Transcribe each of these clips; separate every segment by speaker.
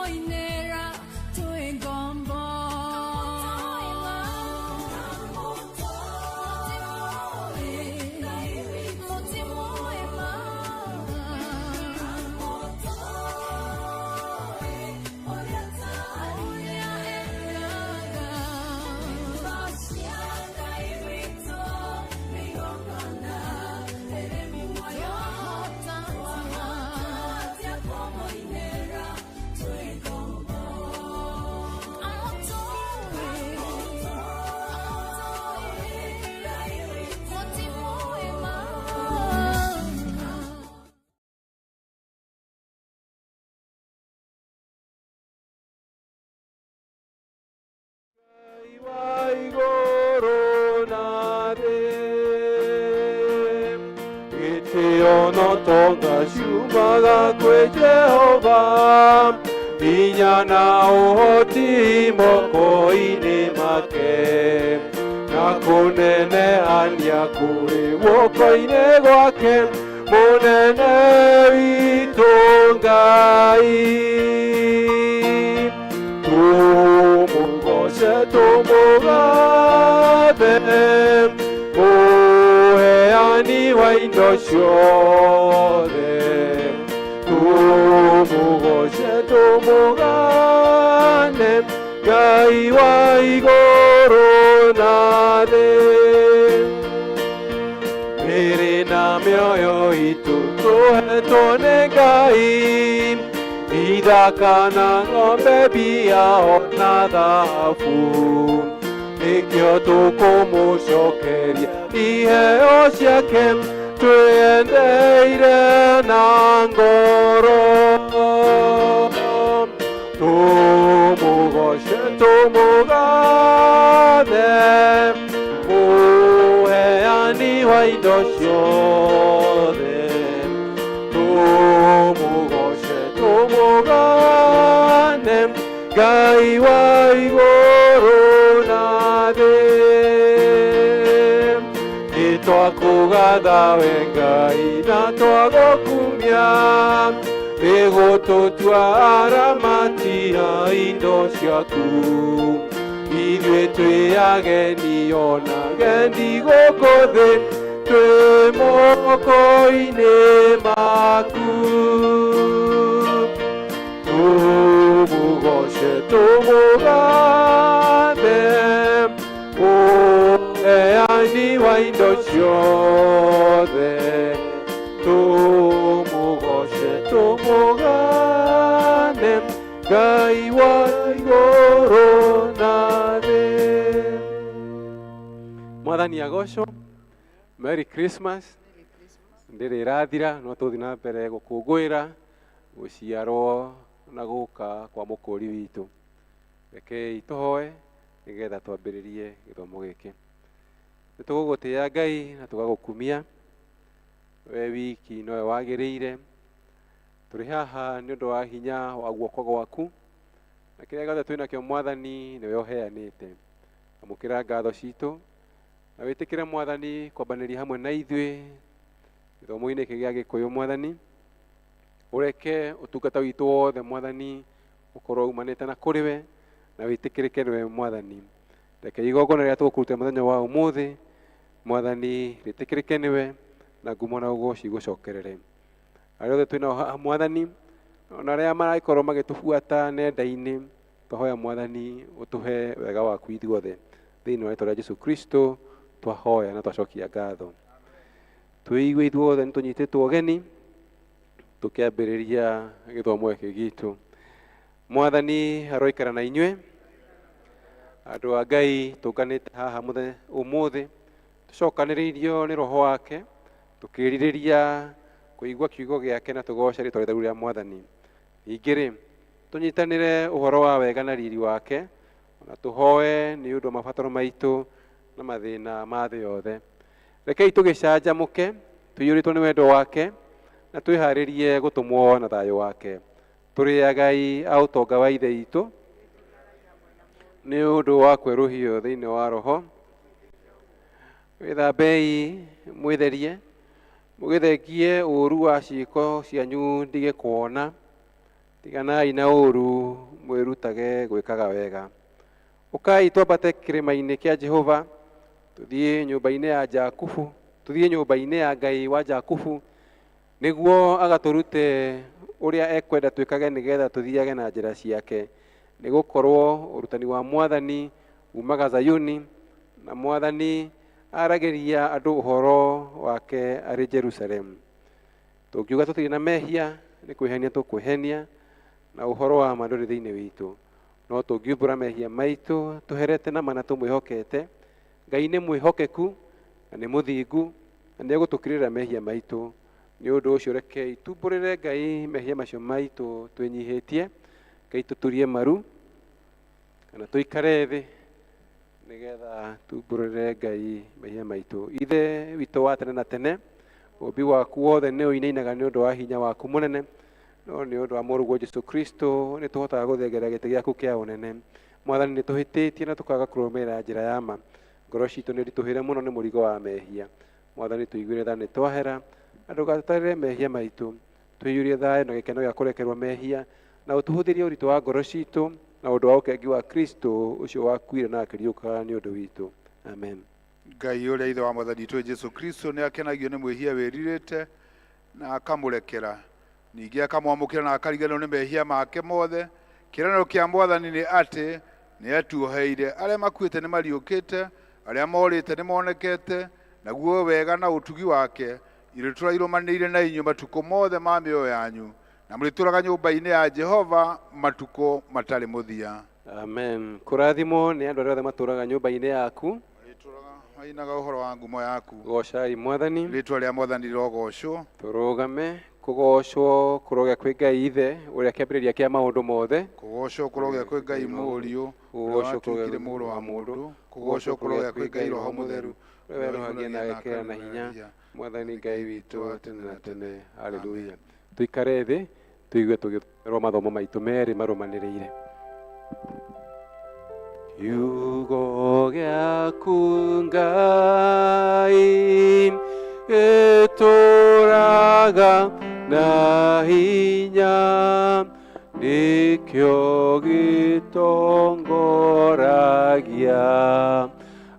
Speaker 1: Kũmũinĩra twĩ ngombo. Mũtimũĩ ma. Ũrĩa ekaga. Twahota Mũtimũĩ ma.
Speaker 2: Wa igũrũ na thĩ, gĩtĩo na ũtonga ciumaga kwĩ Jehova, hinya na ũhoti moko-inĩ make, na kũnenehania kũrĩ guoko-inĩ gwake, mũnene witũ Ngai. Tũmũgoce tũmũgathe, mũheani wa indo ciothe. Tũmũgoce tũmũgane, Ngai wa igũrũ na thĩ. Mĩĩrĩ na mĩoyo itũ tũhetwo nĩ Ngai, ithaka na ng'ombe, mbia ona thahabu, nĩkĩo tũkũmũcokeria iheo ciake twĩendeire na ngoro. Tũmũgoce tũmũgathe, mũheani wa indo ciothe. Tũmũgoce tũmũgane, Ngai wa igũrũ na thĩ. Nĩtwakũgatha we Ngai na twagũkumia, nĩgũtũtua aramati a indo ciaku. Ithuĩ twĩ ageni ona gendi gũkũ thĩ, twĩ moko-inĩ maku. Tũmũgoce tũmũgathe, mũheani wa indo ciothe. Tũmũgoce tũmũgane, Ngai wa igũrũ na thĩ. Mwathani agocwo. Merry Christmas. Ndĩrĩ ĩrathira, no tũthiĩ na mbere gũkũngũĩra gũciarwo na gũka kwa mũkũri witũ. Rekei tũhoe nĩgetha twambĩrĩrie gĩthomo gĩkĩ. Nĩ tũgũgũtĩĩa Ngai na tũgagũkumia, we wiki nowe wagĩrĩire. Tũrĩ haha nĩ ũndũ wa hinya wa guoko gwaku, na kĩrĩa gĩothe twĩ nakĩo Mwathani nĩwe ũheanĩte. Amũkĩra ngatho citũ na wĩtĩkĩre Mwathani kwambanĩria hamwe na ithuĩ gĩthomo-inĩ gĩkĩ gĩa Gĩkũyũ. Mwathani, ũreke ũtungata witũ wothe Mwathani ũkorwo umanĩte na kũrĩ we na wĩtĩkĩrĩke nĩwe Mwathani. Reke igongona rĩrĩa tũgũkũrutĩra mũthenya wa ũmũthĩ Mwathani rĩtĩkĩrĩke nĩwe, na ngumo na ũgoci gũcokerere. Arĩa othe twĩnao haha Mwathani, ona arĩa maragĩkorwo magĩtũbuata nenda-inĩ, twahoya Mwathani ũtũhe wega waku ithuothe. Thĩinĩ wa rĩtwa rĩa Jesu Kristo twahoya na twacokia ngatho. Twĩigue ithuothe nĩ tũnyitĩtwo ũgeni tũkĩambĩrĩria gĩthomo gĩkĩ gitũ. Mwathani aroikara na inyuĩ. Andũ a Ngai, tũnganĩte haha mũthenya ũmũthĩ tũcokanĩrĩirio nĩ roho wake, tũkĩrirĩria kũigua kiugo gĩake na tũgoce rĩtwa rĩtheru rĩa Mwathani. Ningĩ rĩ, tũnyitanĩre ũhoro wa wega na riri wake, ona tũhoe nĩ ũndũ wa mabataro maitũ na mathĩna ma thĩ yothe. Rekei tũgĩcanjamũke tũiyũrĩtwo nĩ wendo wake na twĩharĩrie gũtũmwo na thayũ wake. Tũrĩ agai a ũtonga wa Ithe witũ nĩ ũndũ wa kwerũhio thĩinĩ wa roho. Wĩthambei mwĩtherie, mũgĩthengie ũũru wa ciĩko cianyu ndige kuona. Tiganai na ũũru, mwĩrutage gwĩkaga wega. Ũkai twambate kĩrĩma-inĩ kĩa Jehova, tũthiĩ nyũmba-inĩ ya Jakubu, tũthiĩ nyũmba-inĩ ya Ngai wa Jakubu, nĩguo agatũrute ũrĩa ekwenda twĩkage nĩgetha tũthiage na njĩra ciake. Nĩ gũkorwo ũrutani wa Mwathani umaga Zayuni, na Mwathani aragĩria andũ ũhoro wake arĩ Jerusalemu. Tũngiuga tũtirĩ na mehia, nĩ kwĩhenia tũkwĩhenia, na ũhoro wa ma ndũrĩ thĩinĩ witũ. No tũngiumbũra mehia maitũ tũherete na mana tũmwĩhokete, Ngai nĩ mwĩhokeku na nĩ mũthingu na nĩ egũtũkirĩra mehia maitũ. Nĩ ũndũ ũcio rekei tumbũrĩre Ngai mehia macio maitũ twĩnyihĩtie, Ngai tũturie maru kana tũikare thĩ nĩgetha tumbũrĩre Ngai mehia maitũ. Ithe witũ wa tene na tene, ũmbi waku wothe nĩ ũinainaga nĩ ũndũ wa hinya waku mũnene, no nĩ ũndũ wa mũrũguo Jesu Kristo nĩ tũhotaga gũthengerera gĩtĩ gĩaku kĩa ũnene. Mwathani, nĩ tũhĩtĩtie na tũkaga kũrũmĩrĩra njĩra ya ma. Ngoro citũ nĩ ritũhĩre mũno nĩ mũrigo wa mehia. Mwathani, tũiguĩre tha nĩ twahera, na ndũgatũtarĩre mehia maitũ. Tũiyũrie thayũ na gĩkeno gĩa kũrekerwo mehia, na ũtũhũthĩrie ũritũ wa ngoro citũ na ũndũ wa ũkengi wa Kristo ũcio wakuire na akĩriũka nĩ ũndũ witũ. Amen.
Speaker 3: Ngai ũrĩa Ithe wa Mwathani witũ Jesu Kristo nĩ akenagio nĩ mwĩhia wĩrirĩte na akamũrekera, ningĩ akamwamũkĩra na akariganĩrwo nĩ mehia make mothe. Kĩĩranĩro kĩa Mwathani nĩ atĩ nĩ atuoheire, arĩa makuĩte nĩ mariũkĩte, arĩa morĩte nĩ monekete, naguo wega na ũtugi wake irĩtũra irũmanĩire na inyuĩ matukũ mothe ma mĩoyo yanyu, na mũrĩtũraga nyũmba-inĩ ya Jehova matukũ matarĩ mũthia.
Speaker 2: Amen. Kũrathimwo nĩ andũ arĩa othe matũraga nyũmba-inĩ yaku.
Speaker 3: Marĩtũraga mainaga ũhoro wa ngumo yaku.
Speaker 2: Gocai Mwathani.
Speaker 3: Rĩtwa rĩa Mwathani rĩrogocwo.
Speaker 2: Tũrũgame. Kũgocwo kũrogĩa kwĩ Ngai Ithe ũrĩa kĩambĩrĩria kĩa maũndũ mothe.
Speaker 3: Kũgocwo kũrogĩa kwĩ Ngai Mũriũ ũrĩa
Speaker 2: Kũgocwo kũrogĩa
Speaker 3: watuĩkire
Speaker 2: kwĩ
Speaker 3: mũrũ wa mũndũ. Kũgocwo kũrogĩa kwĩ Ngai Roho Mũtheru
Speaker 2: ũrĩa werũhagia na agekĩra na hinya Mwathani Ngai witũ wa tene na tene. Haleluya. Tũikare thĩ tũigue tũgĩthomerwo mathomo maitũ merĩ marũmanĩrĩire. Kiugo gĩaku Ngai gĩtũũraga na hinya, nĩkĩo gĩtongoragia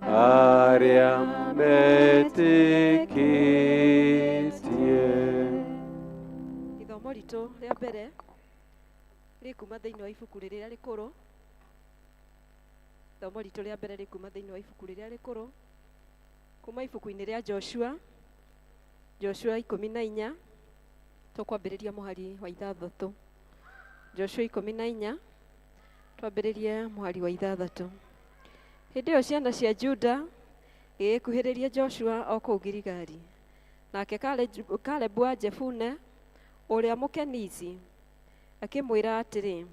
Speaker 2: arĩa metĩkĩtie.
Speaker 4: Ithomo ritũ rĩa mbere rĩkuma thĩinĩ wa ibuku rĩrĩa rĩkũrũ. Ithomo ritũ rĩa mbere rĩkuma thĩinĩ wa ibuku rĩrĩa rĩkũrũ, kuma ibuku-inĩ rĩa Joshua, Joshua 14, tũkwambĩrĩria mũhari wa 6. Joshua 14, twambĩrĩrie mũhari wa 6. Hĩndĩ ĩyo ciana cia Juda igĩkuhĩrĩria Joshua o kũu Giligali. Nake Kalebu wa Jefune ũrĩa Mũkenizi akĩmwĩra atĩrĩ,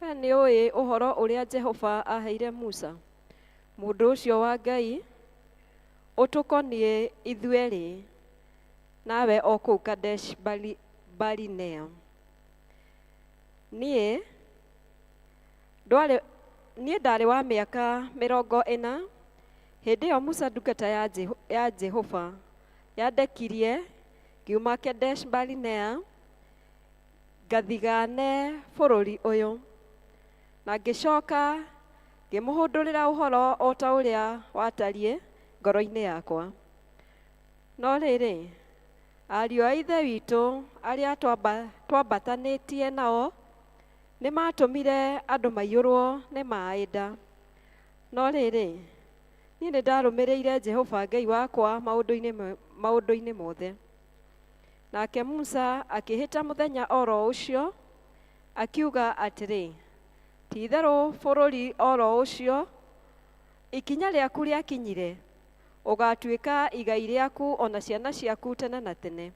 Speaker 4: we nĩ ũĩ ũhoro ũrĩa Jehova aheire Musa, mũndũ ũcio wa Ngai, ũtũkoniĩ ithuerĩ nawe o kũu Kadesh Barinea. Niĩ ndarĩ wa mĩaka 40 hĩndĩ ĩyo Musa ndungata ya Jehova yandekirie ngiuma Kadesh Barinea ngathigane bũrũri ũyũ, na ngĩcoka ngĩmũhũndũrĩra ũhoro o ta ũrĩa watariĩ ngoro-inĩ yakwa. No rĩrĩ, ariũ a ithe witũ arĩa twambatanĩtie nao nĩ matũmire andũ maiyũrwo nĩ maĩ nda. No rĩrĩ, niĩ nĩ ndarũmĩrĩire Jehova Ngai wakwa maũndũ-inĩ mothe. Nake Musa akĩhĩta mũthenya oro ũcio, akiuga atĩrĩ, ti-itherũ bũrũri oro ũcio ikinya rĩaku rĩakinyire, ũgatuĩka igai rĩaku ona ciana ciaku tene na tene.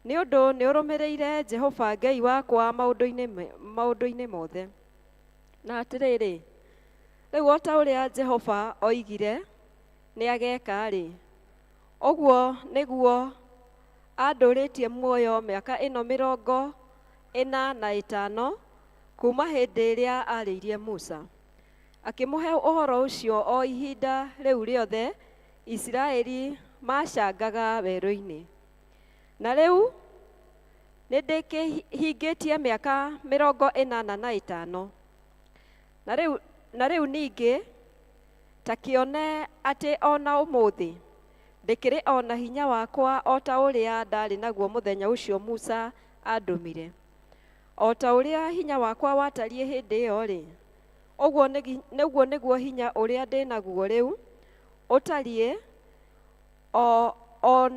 Speaker 4: Nĩ ũndũ nĩ ũrũmĩrĩire Jehova Ngai wakwa maũndũ-inĩ mothe. Na atĩrĩrĩ, rĩu o ta ũrĩa Jehova oigire nĩ ageka-rĩ, ũguo nĩguo andũrĩtie muoyo mĩaka ĩno 45 kuma hĩndĩ ĩrĩa arĩirie Musa. Akĩmũhe ũhoro ũcio o ihinda rĩu rĩothe Isiraeli macangaga werũ-inĩ. Na rĩu Nĩ ndĩkĩhingĩtie mĩaka 85. Na rĩu ningĩ ta kĩone atĩ o na ũmũthĩ ndĩkĩrĩ o na hinya wakwa o ta ũrĩa ndarĩ naguo mũthenya ũcio Musa andũmire. O ta ũrĩa hinya wakwa watariĩ hĩndĩ ĩyo-rĩ, ũguo nĩguo hinya ũrĩa ndĩ naguo rĩu ũtariĩ, o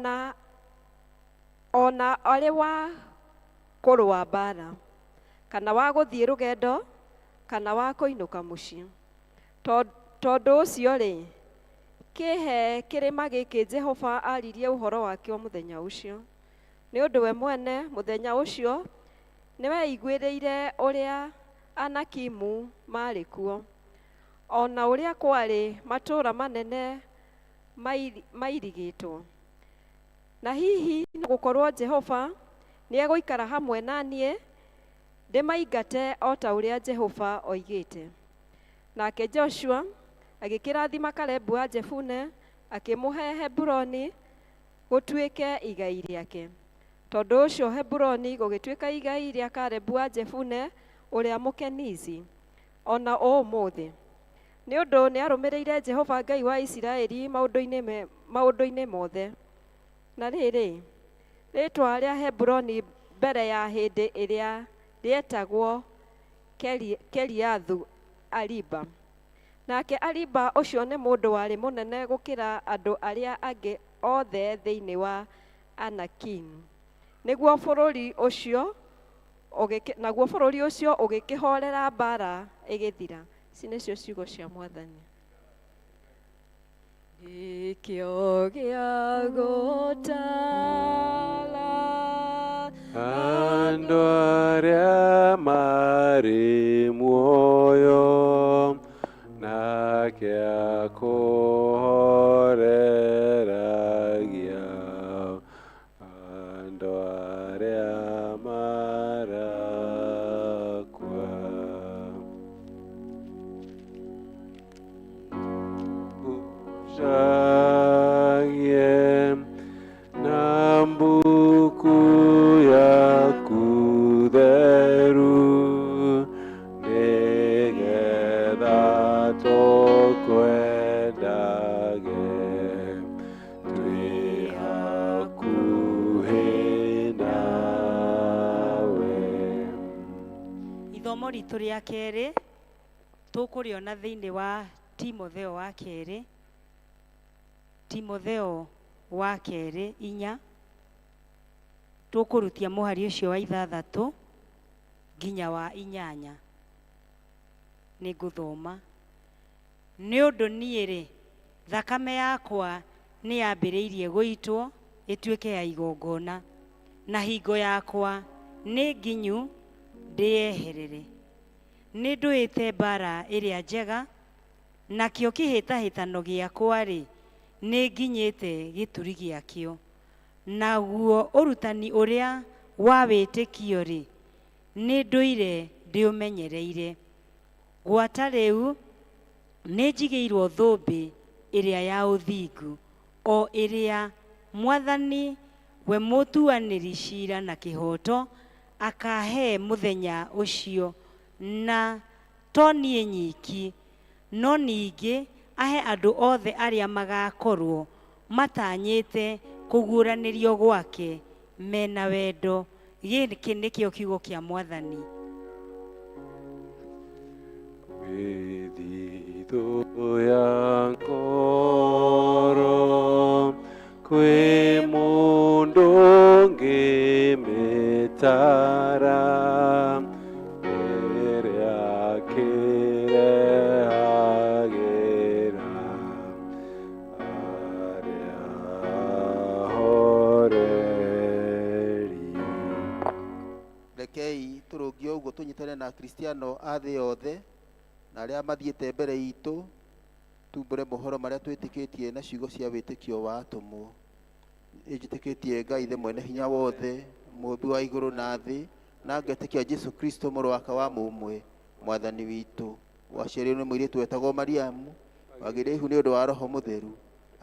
Speaker 4: na arĩ wa kũrũa mbaara, kana wa gũthiĩ rũgendo, kana wa kũinũka mũciĩ. Tondũ ũcio-rĩ, kĩhe kĩrĩma gĩkĩ Jehova aririe ũhoro wakĩo mũthenya ũcio. Nĩ ũndũ we mwene mũthenya ũcio nĩweiguĩrĩire ũrĩa Anakimu maarĩ kuo, o na ũrĩa kwarĩ matũũra manene mairigĩtwo. Na hihi no gũkorwo Jehova nĩegũikara hamwe na niĩ ndĩmaingate o ta ũrĩa Jehova oigĩte. Nake Joshua agĩkĩrathima Kalebu wa Jefune, akĩmũhe Heburoni gũtuĩke igai rĩake. Tondũ ũcio Heburoni gũgĩtuĩka igai rĩa Kalebu wa Jefune ũrĩa Mũkenizi o na ũmũthĩ. Nĩ ũndũ nĩarũmĩrĩire Jehova Ngai wa Isiraeli maũndũ-inĩ mothe. Na rĩrĩ, rĩĩtwa rĩa Heburoni mbere ya hĩndĩ ĩrĩa rĩetagwo Keriathu Ariba. Nake Ariba ũcio nĩ mũndũ warĩ mũnene gũkĩra andũ arĩa angĩ othe thĩinĩ wa Anakimu. Naguo bũrũri ũcio ũgĩkĩhoorera, mbaara ĩgĩthira. Ici nĩcio ciugo cia Mwathani. Gĩkĩo gĩa gũtara
Speaker 2: andũ arĩa marĩ muoyo, nake akũhoreragia andũ arĩa marakua. Gucagie na mbuku yaku theru, nĩgetha tũkwendage twĩ hakuhĩ nawe.
Speaker 5: Ithomo ritũ rĩa kerĩ tũkũrĩona thĩinĩ wa Timotheo wa kerĩ, Timotheo wa kerĩ 4, tũkũrutia mũhari ũcio wa 6 nginya wa 8. Nĩ ngũthoma. Nĩ ũndũ niĩ-rĩ, thakame yakwa nĩ yambĩrĩirie gũitwo ĩtuĩke ya igongona, na hingo yakwa nĩ nginyu ndĩyeherere. Nĩ ndũĩte mbara ĩrĩa njega, nakĩo kĩhĩtahĩtano gĩakwa-rĩ, nĩ nginyĩte gĩturi gĩakĩo, naguo ũrutani ũrĩa wa wĩtĩkio-rĩ, nĩ ndũire ndĩũmenyereire. Gwata rĩu nĩ njigĩirwo thũmbĩ ĩrĩa ya ũthingu, o ĩrĩa Mwathani we mũtuanĩri ciira na kĩhooto akahe mũthenya ũcio, na to niĩ nyiki, no ningĩ ahe andũ othe arĩa magakorwo matanyĩte kũguũranĩrio gwake mena wendo. Gĩkĩ nĩkĩo kiugo kĩa Mwathani.
Speaker 2: Mĩthithũ ya ngoro kwĩ mũndũ ũngĩmĩtara, ĩrĩa kĩrehagĩra arĩa ahoreri.
Speaker 6: Rekei tũrũngie ũguo tũnyitane na Akristiano a thĩ yothe na arĩa mathiĩte mbere itũ, tumbũre mohoro marĩa twĩtĩkĩtie na ciugo cia wĩtĩkio wa atũmwo. Njĩtĩkĩtie Ngai Ithe mwene hinya wothe, mũũmbi wa igũrũ na thĩ, na ngetĩkia Jesu Kristo mũrũ wake wa mũmwe, Mwathani witũ, waciarirwo nĩ mũirĩtu wetagwo Mariamu, wagĩire ihu nĩ ũndũ wa Roho Mũtheru,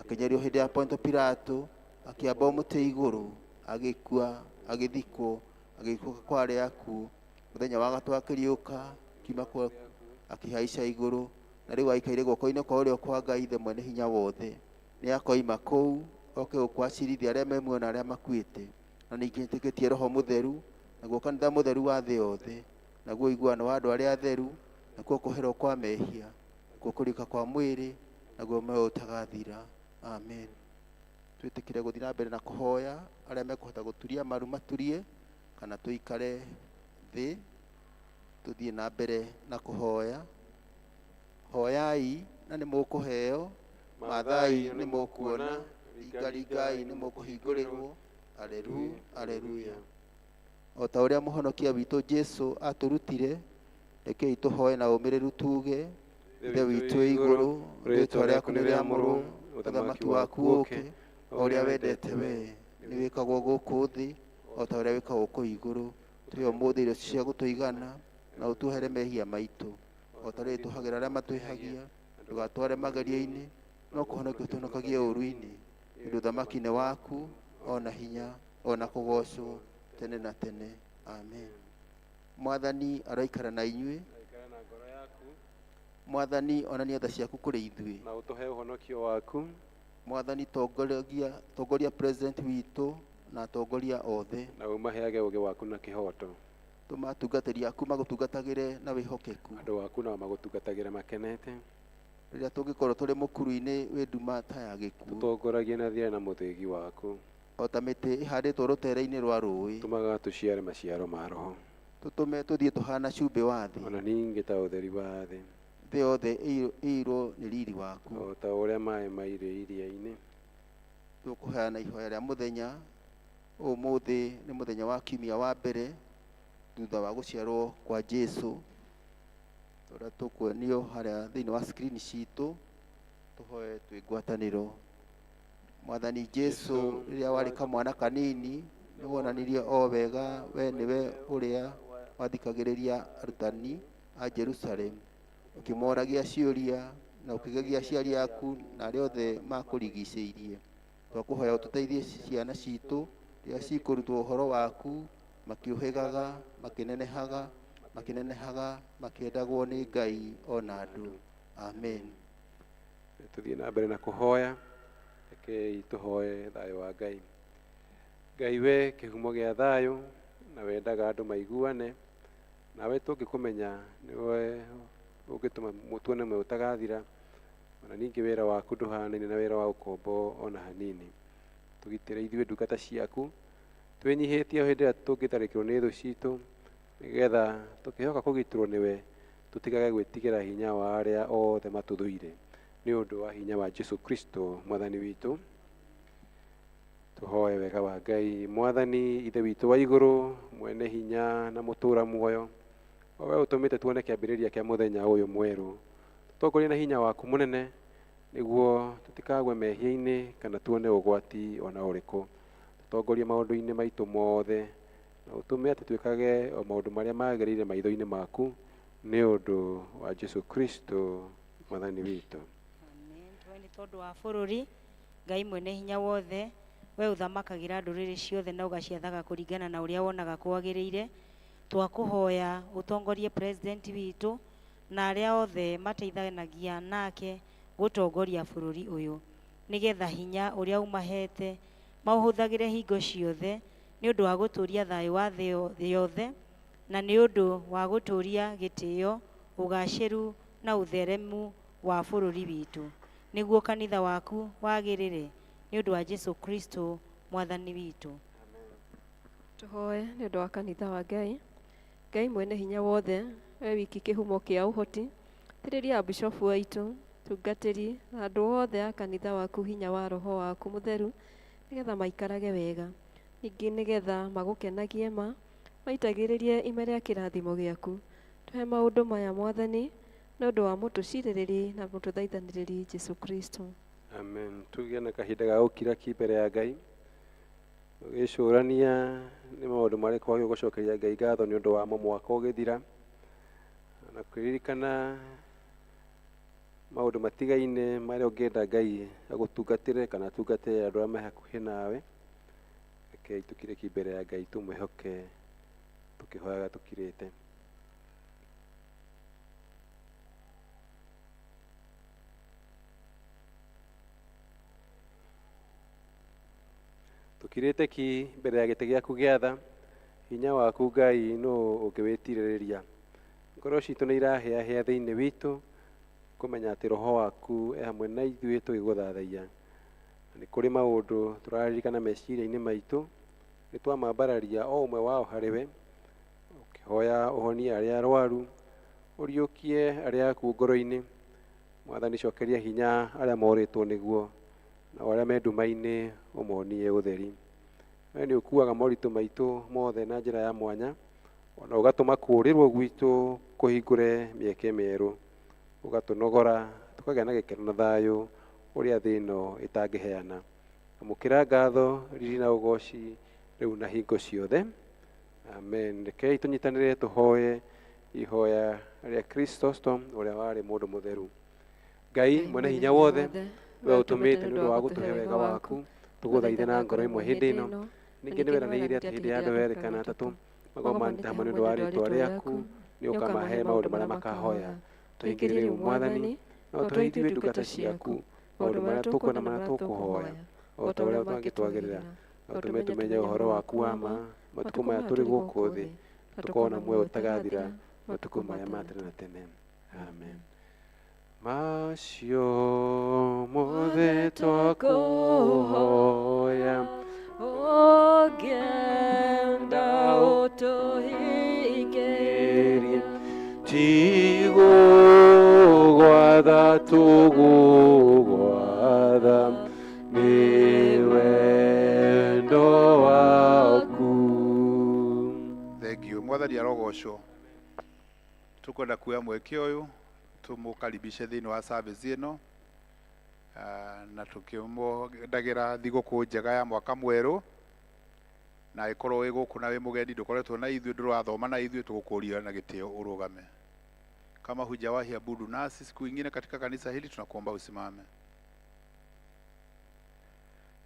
Speaker 6: akĩnyarirwo hĩndĩ ya Ponto Pilato, akĩambwo mũtĩ igũrũ, agĩkua, agĩthikwo. Agĩikũrũka kwa arĩa akuũ. Mũthenya wa gatatũ akĩriũka akiuma kwa akĩhaica igũrũ, na rĩu aikaire guoko-inĩ kwa ũrĩo kwa Ngai Ithe mwene hinya wothe. Nĩ akoima kũu oke gũkũ acirithia arĩa me muoyo na arĩa makuĩte. Na ningĩ nĩtĩkĩtie Roho Mũtheru, naguo kanitha mũtheru wa thĩ yothe, naguo ũiguano wa andũ arĩa atheru, nakuo kũherwo kwa mehia, nakuo kũriũka kwa mwĩrĩ, naguo muoyo ũtagathira. Amen. Twĩtĩkĩre gũthiĩ na mbere na kũhoya, arĩa mekũhota gũturia maru maturie, kana tũikare thĩ tũthiĩ na mbere na kũhoya. Hoyai na nĩ mũkũheo, mathai nĩ mũkuona, ringaringai nĩ mũkũhingũrĩrwo. Aleluya, aleluya. O ta ũrĩa mũhonokia witũ Jesũ atũrutire, rekei tũhoe na ũmĩrĩru tuge: Ithe witũ wĩ igũrũ, rĩĩtwa rĩaku nĩ rĩamũrwo, ũthamaki waku ũũke, o ũrĩa wendete wee nĩ wĩkagwo gũkũ thĩ o ta ũrĩa wĩkagwo kũu igũrũ. Tũhe ũmũthĩ irio cia gũtũigana, na ũtuohere mehia maitũ o ta ũrĩa tũhagĩra arĩa matwĩhagia, ndũgatware magerio-inĩ, no kũhonokia ũtũhonokagie ũũru-inĩ. Nĩ ũndũ ũthamaki nĩ waku, ona hinya, ona kũgoocwo tene na tene. Amen. Mwathani aroikara na inyuĩ.
Speaker 2: Aikara na ngoro yaku.
Speaker 6: Mwathani onania tha ciaku kũrĩ ithuĩ,
Speaker 2: na ũtũhe ũhonokio waku.
Speaker 6: Mwathani tongoria president witũ na atongoria othe,
Speaker 2: na ũmaheage ũũgĩ waku na kĩhooto.
Speaker 6: Tũma atungatĩri aku magũtungatagĩre na wĩhokeku,
Speaker 2: andũ aku nao magũtungatagĩre makenete.
Speaker 6: Rĩrĩa tũngĩkorwo tũrĩ mũkuru-inĩ wĩ nduma ta ya gĩkuũ,
Speaker 2: tũtongoragie na thĩra na mũthĩgi waku,
Speaker 6: o ta mĩtĩ ĩhandĩtwo rũtere-inĩ rwa rũĩ.
Speaker 2: Tũmaga tũciare maciaro ma Roho,
Speaker 6: tũtũme tũthiĩ tũhana cumbĩ wa thĩ,
Speaker 2: ona ningĩ ta ũtheri wa thĩ,
Speaker 6: thĩ yothe ĩiyũrwo nĩ riri waku,
Speaker 2: o ta ũrĩa maĩ mairĩ iria-inĩ.
Speaker 6: Tũkũheana ihoya rĩa mũthenya. Ũmũthĩ nĩ mũthenya wa kiumia wa mbere thutha wa gũciarwo kwa Jesũ, ũrĩa tũkuonio harĩa thĩinĩ wa screen citũ. Tũhoe twĩ ngwatanĩro. Mwathani Jesũ, rĩrĩa warĩ kamwana kanini nĩ wonanirie o wega we nĩwe ũrĩa wathikagĩrĩria arutani a Jerusalem, ũkĩmoragia ciũria na ũkĩgegia aciari aku na arĩa othe makũrigicĩirie. Twakũhoya ũtũteithie ciana citũ rĩrĩa cikũrutwo ũhoro waku, makĩũhĩgaga, makĩnenehaga, makĩnenehaga, makĩendagwo nĩ Ngai ona andũ. Amen.
Speaker 2: Tũthiĩ na mbere na kũhoya. Rekei tũhoe thayũ wa Ngai. Ngai we kĩhumo gĩa thayũ, na wendaga andũ maiguane, nawe tũngĩkũmenya nĩwe ũngĩtũma tuone muoyo ũtagathira. Ona ningĩ wĩra waku ndũhanaine na wĩra wa ũkombo ona hanini. Tũgitĩre ithuĩ ndungata ciaku, twĩnyihĩtie o hĩndĩ ĩrĩa tũngĩtharĩkĩrwo nĩ thũ citũ, nĩgetha tũkĩhoka kũgitĩrwo nĩwe tũtigage gwĩtigĩra hinya wa arĩa othe matũthũire, nĩ ũndũ wa hinya wa Jesũ Kristo mwathani witũ. Tũhoe wega wa Ngai. Mwathani Ithe witũ wa igũrũ, mwene hinya na mũtũũra muoyo, o we ũtũmĩte tuone kĩambĩrĩria kĩa mũthenya ũyũ mwerũ, tũtongorie na hinya waku mũnene, nĩguo tũtikagwe mehia-inĩ kana tuone ũgwati ona ũrĩkũ. Tũtongorie maũndũ-inĩ maitũ mothe, na ũtũme atĩ twĩkage o maũndũ marĩa magĩrĩire maitho-inĩ maku, nĩ ũndũ wa Jesũ Kristo mwathani witũ.
Speaker 5: Amen. Tũhoe nĩ tondũ wa bũrũri. Ngai mwene hinya wothe, we ũthamakagĩra ndũrĩrĩ ciothe na ũgaciathaga kũringana na ũrĩa wonaga kwagĩrĩire, twakũhoya ũtongorie president witũ na arĩa othe mateithanagia nake gũtongoria bũrũri ũyũ, nĩgetha hinya ũrĩa ũmahete maũhũthagĩre hingo ciothe nĩ ũndũ wa gũtũũria thayũ wa thĩ yothe, na nĩ ũndũ wa gũtũũria gĩtĩo, ũgacĩru na ũtheremu wa bũrũri witũ, nĩguo kanitha waku wagĩrĩre, nĩ ũndũ wa Jesũ Kristo mwathani witũ.
Speaker 4: Tũhoe nĩ ũndũ wa kanitha wa Ngai. Ngai mwene hinya wothe, we wiki kĩhumo kĩa ũhoti, tirĩria bishofu aitũ, tungatĩri na andũ othe a kanitha waku hinya wa Roho waku mũtheru, nĩgetha maikarage wega, ningĩ nĩgetha magũkenagie ma, maitagĩrĩrie ime rĩa kĩrathimo gĩaku. Tũhe maũndũ maya Mwathani, nĩ ũndũ wa mũtũcirĩrĩri na mũtũthaithanĩrĩri Jesũ Kristo.
Speaker 2: Amen. Tũgĩe na kahinda ga gũkira ki mbere ya Ngai, ũgĩcũrania nĩ maũndũ marĩkũ wagĩrĩirwo gũcokeria Ngai ngatho nĩ ũndũ wamo mwaka ũgĩthira, na kũririkana maũndũ matigaine marĩa ũngĩenda Ngai agũtungatĩre kana atungatĩre andũ arĩa me hakuhĩ nawe. Rekei tũkire ki mbere ya Ngai tũmwĩhoke. Tũkĩhoyaga tũkirĩte. Tũkirĩte ki mbere ya gĩtĩ gĩaku gĩa tha, hinya waku Ngai nũ ũngĩwĩtirĩrĩria. Ngoro citũ nĩ irahĩahĩa thĩinĩ witũ kũmenya atĩ roho waku e hamwe na ithuĩ tũgĩgũthathaiya. Na nĩ kũrĩ maũndũ tũraririkana meciria-inĩ maitũ, nĩ twamambararia o ũmwe wao harĩ we, ũkĩhoya ũhonie arĩa arwaru, ũriũkie arĩa akuũ ngoro-inĩ. Mwathani, cokeria hinya arĩa morĩtwo nĩguo, nao arĩa me nduma-inĩ ũmonie ũtheri. We nĩ ũkuaga moritũ maitũ mothe na njĩra ya mwanya, ona ũgatũma kũũrĩrwo gwitũ kũhingũre mĩeke mĩerũ, ũgatũnogora tũkagĩa na gĩkeno na thayũ ũrĩa thĩ ĩno ĩtangĩheana. Amũkĩra ngatho, riri na ũgoci rĩu na hingo ciothe. Amen. Rekei tũnyitanĩre tũhoe ihoya rĩa Chrysostom ũrĩa warĩ mũndũ mũtheru. Ngai mwene hinya wothe, we ũtũmĩte nĩ ũndũ wa gũtũhe wega waku, tũgũthaithe na ngoro ĩmwe hĩndĩ ĩno. Ningĩ nĩ weranĩire atĩ hĩndĩ ya andũ erĩ kana atatũ magomanĩte hamwe nĩ ũndũ wa rĩĩtwa rĩaku, nĩ ũkamahe maũndũ marĩa makahoya. Tũhingĩrie rĩu Mwathani, no tũhe ithuĩ ndungata ciaku maũndũ marĩa tũkwenda marĩa tũkũhoya, o ta ũrĩa mangĩtwagĩrĩra. No tũme tũmenye ũhoro waku wa ma matukũ maya tũrĩ gũkũ thĩ, na tũkorwo na muoyo ũtagathira matukũ maya ma tene na tene. Amen. Macio mothe twakũhoya,
Speaker 4: Ũngĩenda ũtũhingĩrie,
Speaker 2: tigũgwatha tũgũgwatha nĩ wendo waku.
Speaker 3: Thank you. Mwathani arogocwo. Tukwenda kuoya mweke ũyũ tũmũkaribishe thĩinĩ wa service ĩno, na tũkĩmwendagĩra thigũkũ njega ya mwaka mwerũ, na ĩkorwo wĩ gũkũ na wĩ mũgeni ndũkoretwo na ithuĩ, ndũrathoma na ithuĩ, tũgũkũria na gĩtĩo ũrũgame. Kama hujawahi abudu nasi siku ingine katika kanisa hili, tunakuomba usimame.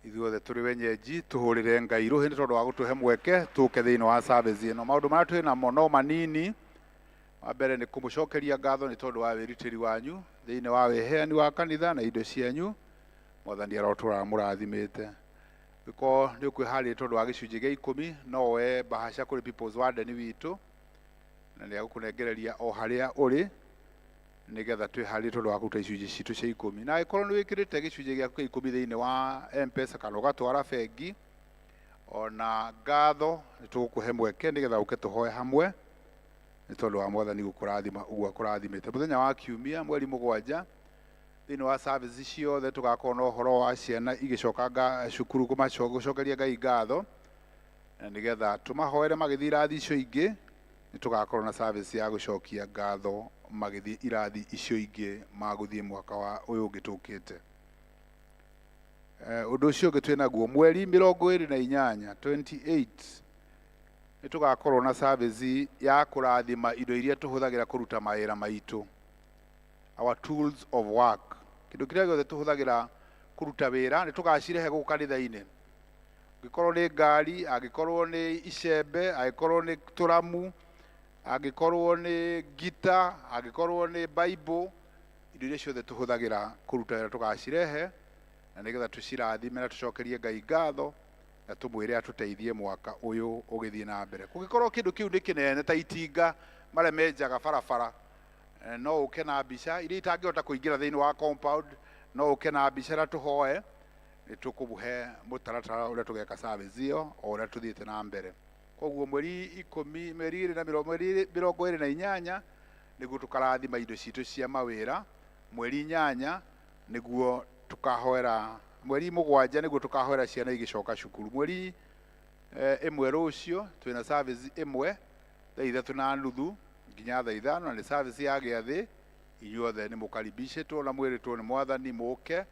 Speaker 3: Ithuothe tũrĩ wenyeji tũhũrĩre Ngai rũhĩ nĩ tondũ wa gũtũhe mweke tũke thĩinĩ wa service ĩno. Maũndũ marĩa twĩ namo no manini. Wa mbere nĩ kũmũcokeria ngatho nĩ tondũ wa wĩrutĩri wanyu thĩinĩ wa wĩheani wa kanitha na indo cianyu. Mwathani arotũra mũrathimĩte. Gĩkorwo nĩ ũkwĩharĩria tondũ wa gĩcunjĩ gĩa ikũmi, no woe bahasha kũrĩ People's Warden witũ, na nĩ egũkũnengereria o harĩa ũrĩ nĩgetha twĩharĩrie tondũ wa kũruta icunjĩ citũ cia ikũmi. Na angĩkorwo nĩ wĩkĩrĩte gĩcunjĩ gĩaku kĩa ikũmi thĩinĩ wa M-Pesa kana ũgatwara bengi, ona ngatho nĩ tũgũkũhe mweke nĩgetha ũke tũhoe hamwe nĩ tondũ wa Mwathani gũkũrathima ũguo akũrathimĩte. Mũthenya wa kiumia mweri 7 thĩinĩ wa service ciothe tũgakorwo na ũhoro wa ciana igĩcoka cukuru gũcokeria Ngai ngatho, na nĩgetha tũmahoere magĩthiĩ irathi icio ingĩ, nĩ tũgakorwo na service ya gũcokia ngatho magĩthiĩ irathi icio ingĩ magũthiĩ mwaka wa ũyũ ũngĩ tũkĩte. Ũndũ ũcio ũngĩ twĩ naguo mweri 28, 28, nĩ tũgakorwo na service ya kũrathima indo iria tũhũthagĩra kũruta mawĩra maitũ, our tools of work. Kĩndũ kĩrĩa gĩothe tũhũthagĩra kũruta wĩra nĩ tũgacirehe gũkũ kanitha-inĩ. Angĩkorwo nĩ ngari, angĩkorwo nĩ icembe, angĩkorwo nĩ tũramu, angĩkorwo nĩ ngita, angĩkorwo nĩ Bible, indo iria ciothe tũhũthagĩra kũruta wĩra tũgacirehe, na nĩgetha tũcirathime na tũcokerie Ngai ngatho na tũmwĩre atũteithie mwaka ũyũ ũgĩthiĩ na mbere. Kũngĩkorwo kĩndũ kĩu nĩ kĩnene ta itinga marĩa menjaga barabara, no ũke na mbica iria itangĩhota kũingĩra thĩinĩ wa compound, no ũke na mbica na tũhoe, nĩ tũkũmũhe mũtaratara ũrĩa tũgeka service ĩyo o ũrĩa tũthiĩte na mbere. Koguo mweri ikũmi, mweri ĩrĩ na mĩrongo, mweri 28 nĩguo tũkarathima indo citũ cia mawĩra, mweri 8 nĩguo tũkahoera, mweri 7 nĩguo tũkahoera ciana igĩcoka cukuru, mweri 1 rũciũ twĩna service ĩmwe thaa 3:30 nginya thaa 5, na nĩ service ya gĩathĩ. Inyuothe nĩ mũkaribicĩtwo na mwĩrĩtwo nĩ Mwathani mũke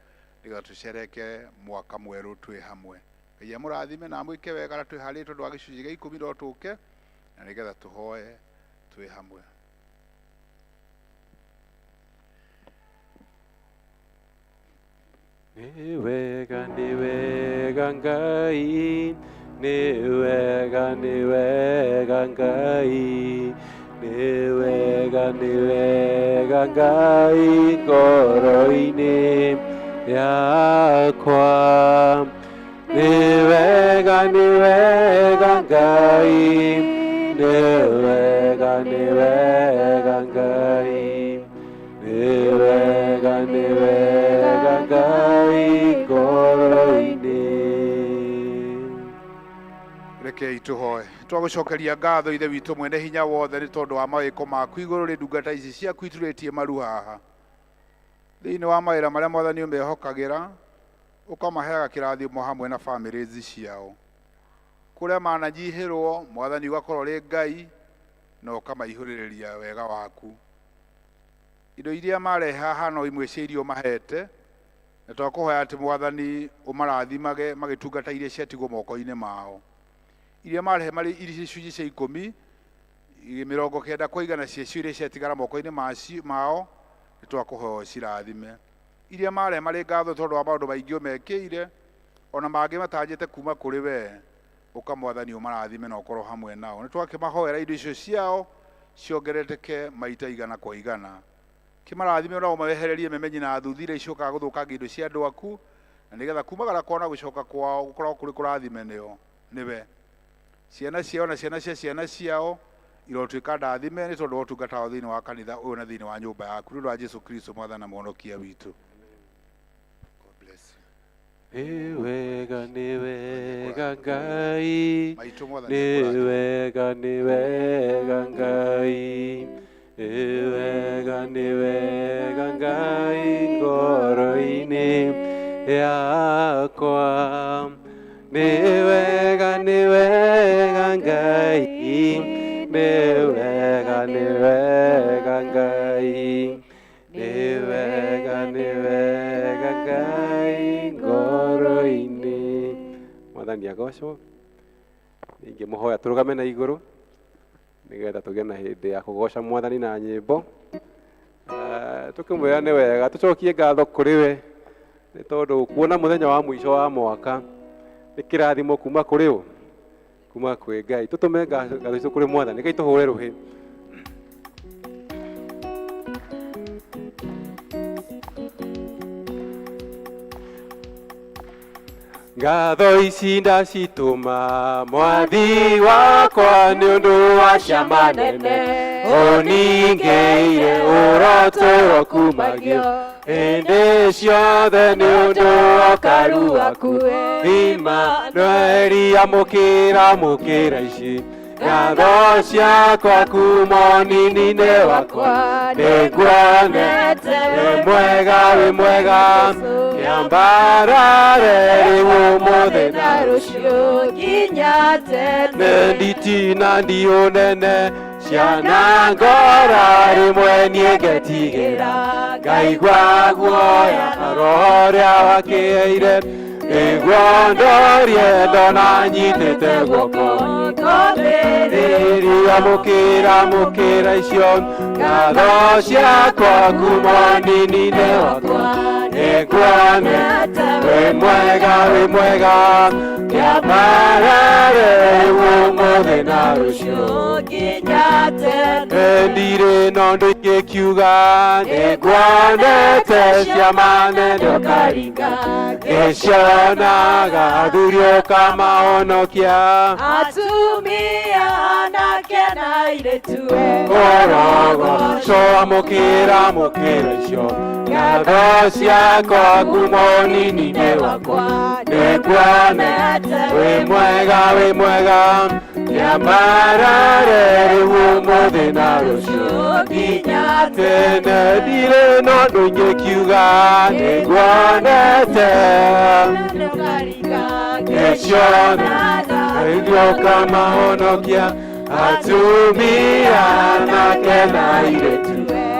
Speaker 3: nĩgetha tũcereke mwaka mwerũ twĩ hamwe. Ngai amũrathime na amwĩke wega, na twĩharĩrie tondũ wa gĩcunjĩ gĩa ikũmi no tũke na nĩgetha tũhoe twĩ hamwe.
Speaker 2: Nĩ wega, nĩ wega Ngai, Nĩ wega nĩ wega Ngai, nĩ wega nĩ wega Ngai ngoro-inĩ yakwa. Nĩ wega nĩ wega Ngai, nĩ wega nĩ wega Ngai, nĩ wega nĩ wega Ngai ngoro-inĩ.
Speaker 3: Rekei tũhoe. Twagũcokeria ngatho Ithe witũ mwene hinya wothe nĩ tondũ wa mawĩko maku igũrũ rĩ ndungata ici ciaku iturĩtie maru haha. Thĩinĩ wa mawĩra marĩa Mwathani ũmehokagĩra, ũkamaheaga kĩrathimo hamwe na bamĩrĩ ciao. Kũrĩa mananyihĩrwo, Mwathani ũgakorwo ũrĩ Ngai na ũkamaihũrĩrĩria wega waku. Indo iria marehe haha no imwe cia iria ũmahete, na twakũhoya atĩ Mwathani ũmarathimage magĩtungata iria ciatigwo moko-inĩ mao. Iria marehe marĩ iri icunjĩ cia ikũmi, 90 kwa igana ciacio iria ciatigara moko-inĩ mao, nĩ twakũhoya ũcirathime. Iria marehe marĩ ngatho tondũ wa maũndũ maingĩ ũmekĩire, ona mangĩ matanjĩte kuma kũrĩ wee, ũka Mwathani ũmarathime na ũkorwo hamwe nao. Nĩ twakĩmahoera indo icio ciao ciongerereke maita igana kwa igana. Kĩmarathime na ũmehererie memenyi na thuthi iria icokaga gũthũkangia indo cia andũ aku, na nĩgetha kumagara kwao na gũcoka kwao gũkoragwo kũrĩ kũrathime nĩo nĩwe. Ciana ciao na ciana cia ciana ciao irotuĩka ndathime nĩ tondũ wa ũtungata wao thĩinĩ wa kanitha ũyũ na thĩinĩ wa nyũmba yaku, nĩ ũndũ wa Jesu Kristo Mwathani na Mũhonokia witũ. God bless you.
Speaker 2: Nĩ wega nĩ wega Ngai,
Speaker 3: Maitũ Mwathani
Speaker 2: nĩ
Speaker 3: akũrathime.
Speaker 2: wega nĩ wega Ngai, nĩ wega nĩ wega Ngai ngoro-inĩ yakwa. Nĩ wega nĩ wega Ngai, nĩ wega nĩ wega Ngai, nĩ wega nĩ wega Ngai ngoro-inĩ. Mwathani agocwo. Ingĩmũhoya tũrũgame na igũrũ nĩgetha tũgĩe na hĩndĩ ya kũgoca Mwathani na nyĩmbo. Tũkĩmwĩra nĩ wega tũcokie ngatho kũrĩ we nĩ tondũ kuona mũthenya wa mũico wa mwaka nĩ kĩrathimo kuma kũrĩ ũ, kuma kwĩ Ngai. Tũtũme ngatho citũ kũrĩ Mwathani, Ngai tũhũre rũhĩ. Ngatho ici ndacitũma Mwathi wakwa nĩ ũndũ wa ciama nene ũningĩire ũrotũro kumagio hĩndĩ ciothe nĩ ũndũ wa ũkaru waku. Imanueli amũkĩra amũkĩra ici ngatho ciakwa kuma ũnini-inĩ wakwa, nĩnguonete wĩ mwega wĩ mwega, kĩambarare rĩu ũmũthĩ na
Speaker 1: rũciũ nginya tene.
Speaker 2: Nĩ nditina ndiũnene ciana ngora rĩmwe niĩ ngetigĩra, ngaigua guoya roho ũrĩa wakĩheire, nĩguo ndorie ndona nyitĩte guoko. Rĩrĩ amũkĩra amũkĩra icio ngatho ciakwa kuma ũnini-inĩ wakwa, nĩnguonete wĩ mwega wĩ mwega, kĩambarare rĩu ũmũthĩ na rũciũ
Speaker 1: nginya tene.
Speaker 2: Ndirĩ na ũndũ ingĩkiuga, nĩnguonete ciama nene ũkaringa, ngĩcionaga athuri ũkamahonokia.
Speaker 1: Atumia anake na airĩtu
Speaker 2: Ũrogoco amũkĩra amũkĩra icio ngatho ciakwa kuma ũnini-inĩ wakwa, nĩnguonete wĩ mwega wĩ mwega, kĩambarare rĩu ũmũthĩ na rũciũ
Speaker 1: nginya
Speaker 2: tene. Ndirĩ na ũndũ ingĩkiuga, nĩnguonete ngĩcionaga aithuri ũkamahonokia, atumia anake na airĩtu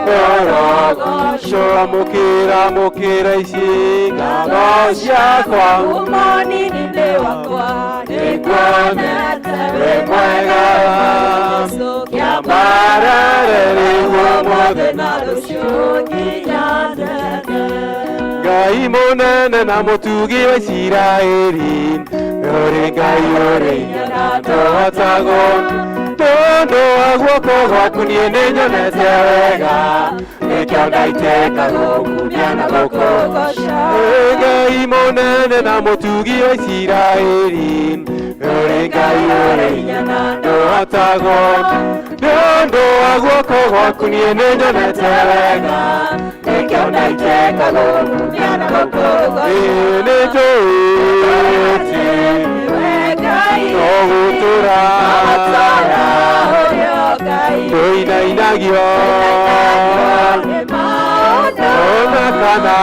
Speaker 2: ũrogoco amũkĩra amũkĩra ici ngatho ciakwa
Speaker 1: kuma ũnini-inĩ wakwa,
Speaker 2: nĩnguonete wĩ mwega, kĩambarare rĩu ũmũthĩ
Speaker 1: na rũciũ nginya tene.
Speaker 2: Ngai mũnene na mũtugi wa Isiraeli, ũrĩ Ngai ũrĩ hinya na ndũhotagwo. Tondũ wa guoko gwaku niĩ nĩnyonete wega, nĩkĩo ndaitĩka gũkumia na gũkũgoca. Ngai mũnene na mũtugi wa Isiraeli, ũrĩ Ngai ũrĩ hinya na ndũhotagwo. Tondũ wa guoko gwaku niĩ nĩnyonete wega, nĩkĩo ndaitĩka gũkumia na gũkũgoca. Nĩ njũĩ atĩ no gũtũra ndũinainagio ona kana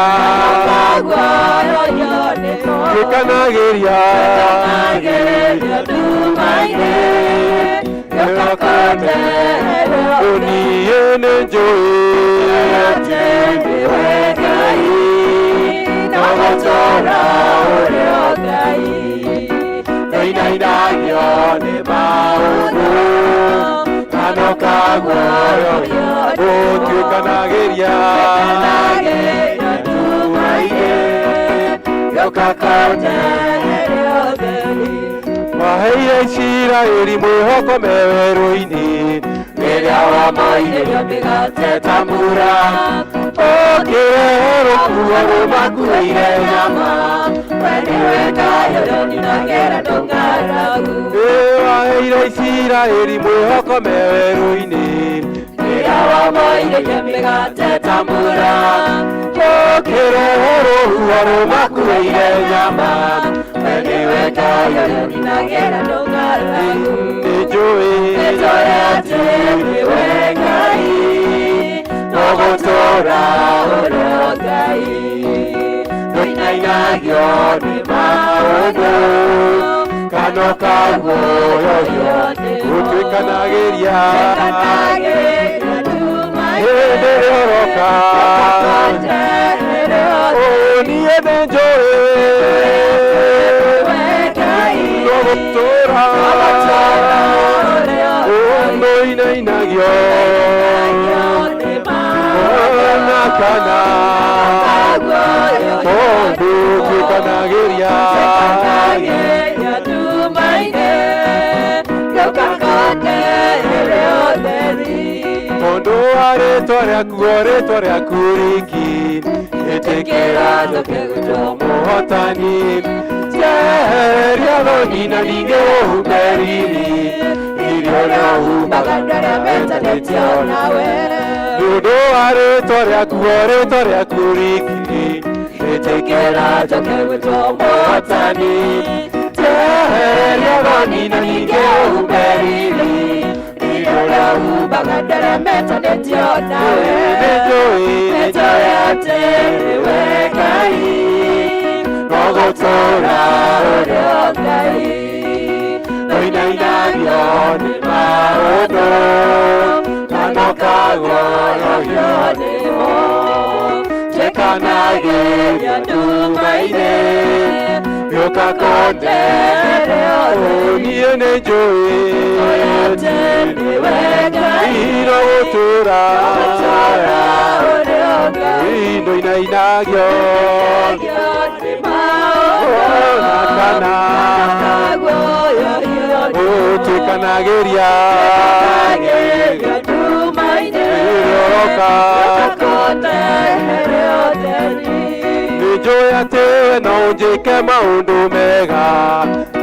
Speaker 2: gĩkanagĩria niĩ nĩ njũĩ atĩ nĩwe Ngai no gũtũra ũrĩ o Ngai ndũinainagio nĩ maũndũ kana ũkaguoyohio ũtuĩkanagĩria nduma-inĩ waheire Isiraeli mwĩhoko me werũ-inĩ rĩrĩa wamoirĩrio mĩgate ta mbura ũkĩrehe rũkuo rũmakuĩire nyama we nĩwe Ngai ũrĩa ũninagĩra ndũng'aragu. Waheire Isiraeli mwĩhoko me werũ-inĩ rĩrĩa wamoirĩrio mĩgate ta mbura ũkĩrehe rũhuho rũmakuĩire nyama we nĩwe Ngai ũrĩa ũninagĩra ndũng'aragu. Nĩ njũĩ atĩ nĩwe Ngai no gũtũũra ũrĩ o Ngai ndũinainagio nĩ maũndũ kana ũkaguoyohio ũtuĩkanagĩria hĩndĩ ĩrĩa ũroka. Niĩ nĩ njũĩ no gũtũũra ndũinainagio ona kana tondũ ũtuĩkanagĩria tondũ wa rĩtwa rĩaku o rĩtwa rĩaku riki ĩtĩkĩra njũke gwĩtwo mũhotani njehereria thoni na ningĩ ũhumbe riri riri ũrĩa ũhumbaga andũ arĩa metanĩtio nawe nĩ ũndũ wa rĩtwa rĩaku o rĩtwa rĩaku riki ĩtĩkĩra njoke gwĩtwo mũhotani njehereria thoni na ningĩ ũhumbe riri riri ũrĩa ũhumbaga andũ arĩa metanĩtio nawe. Nĩ njũĩ atĩ nĩwe Ngai no gũtũũra ũrĩ o Ngai ndũinainagio nĩ maũndũ kana ũkaguoyohio nĩmo tuĩkanagĩria nduma-inĩ gĩũka kũndehere niĩ nĩ njũĩ atĩ nĩwe Ngai no gũtũũra ndũinainagio ona kana ũtuĩkanagĩria rĩrĩa ũroka. Nĩ njũĩ atĩ we no ũnjĩke maũndũ mega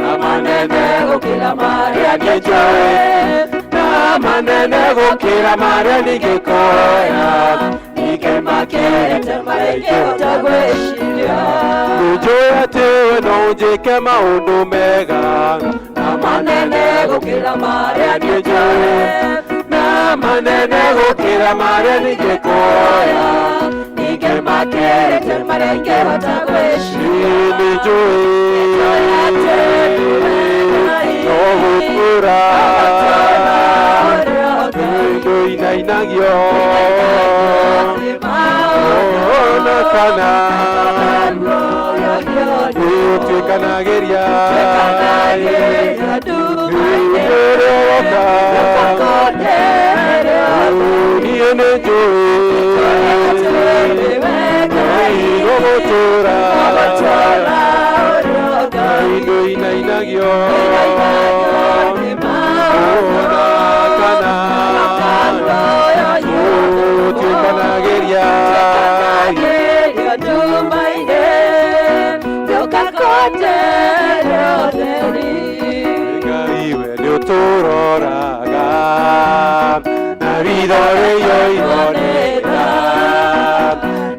Speaker 2: na manene gũkĩra marĩa niĩ njũĩ na manene gũkĩra marĩa ningĩkoya ningĩ makĩrĩte marĩa ingĩhota gwĩciria. Nĩ njũĩ atĩ we no ũnjĩke maũndũ mega na manene gũkĩra marĩa niĩ njũĩ na manene gũkĩra marĩa ningĩkoya ningĩ makĩrĩte marĩa ingĩhota gwĩciria. Nĩ njũĩ no gũtũũra ndũinainagio ona kana ũtuĩkanagĩria rĩrĩa ũroka. Niĩ nĩ njũĩ no Ũgũtũra indo inainagio ona kana ũtuĩkanagĩria Ngai we nĩũtũroraga na ritho rĩiyũire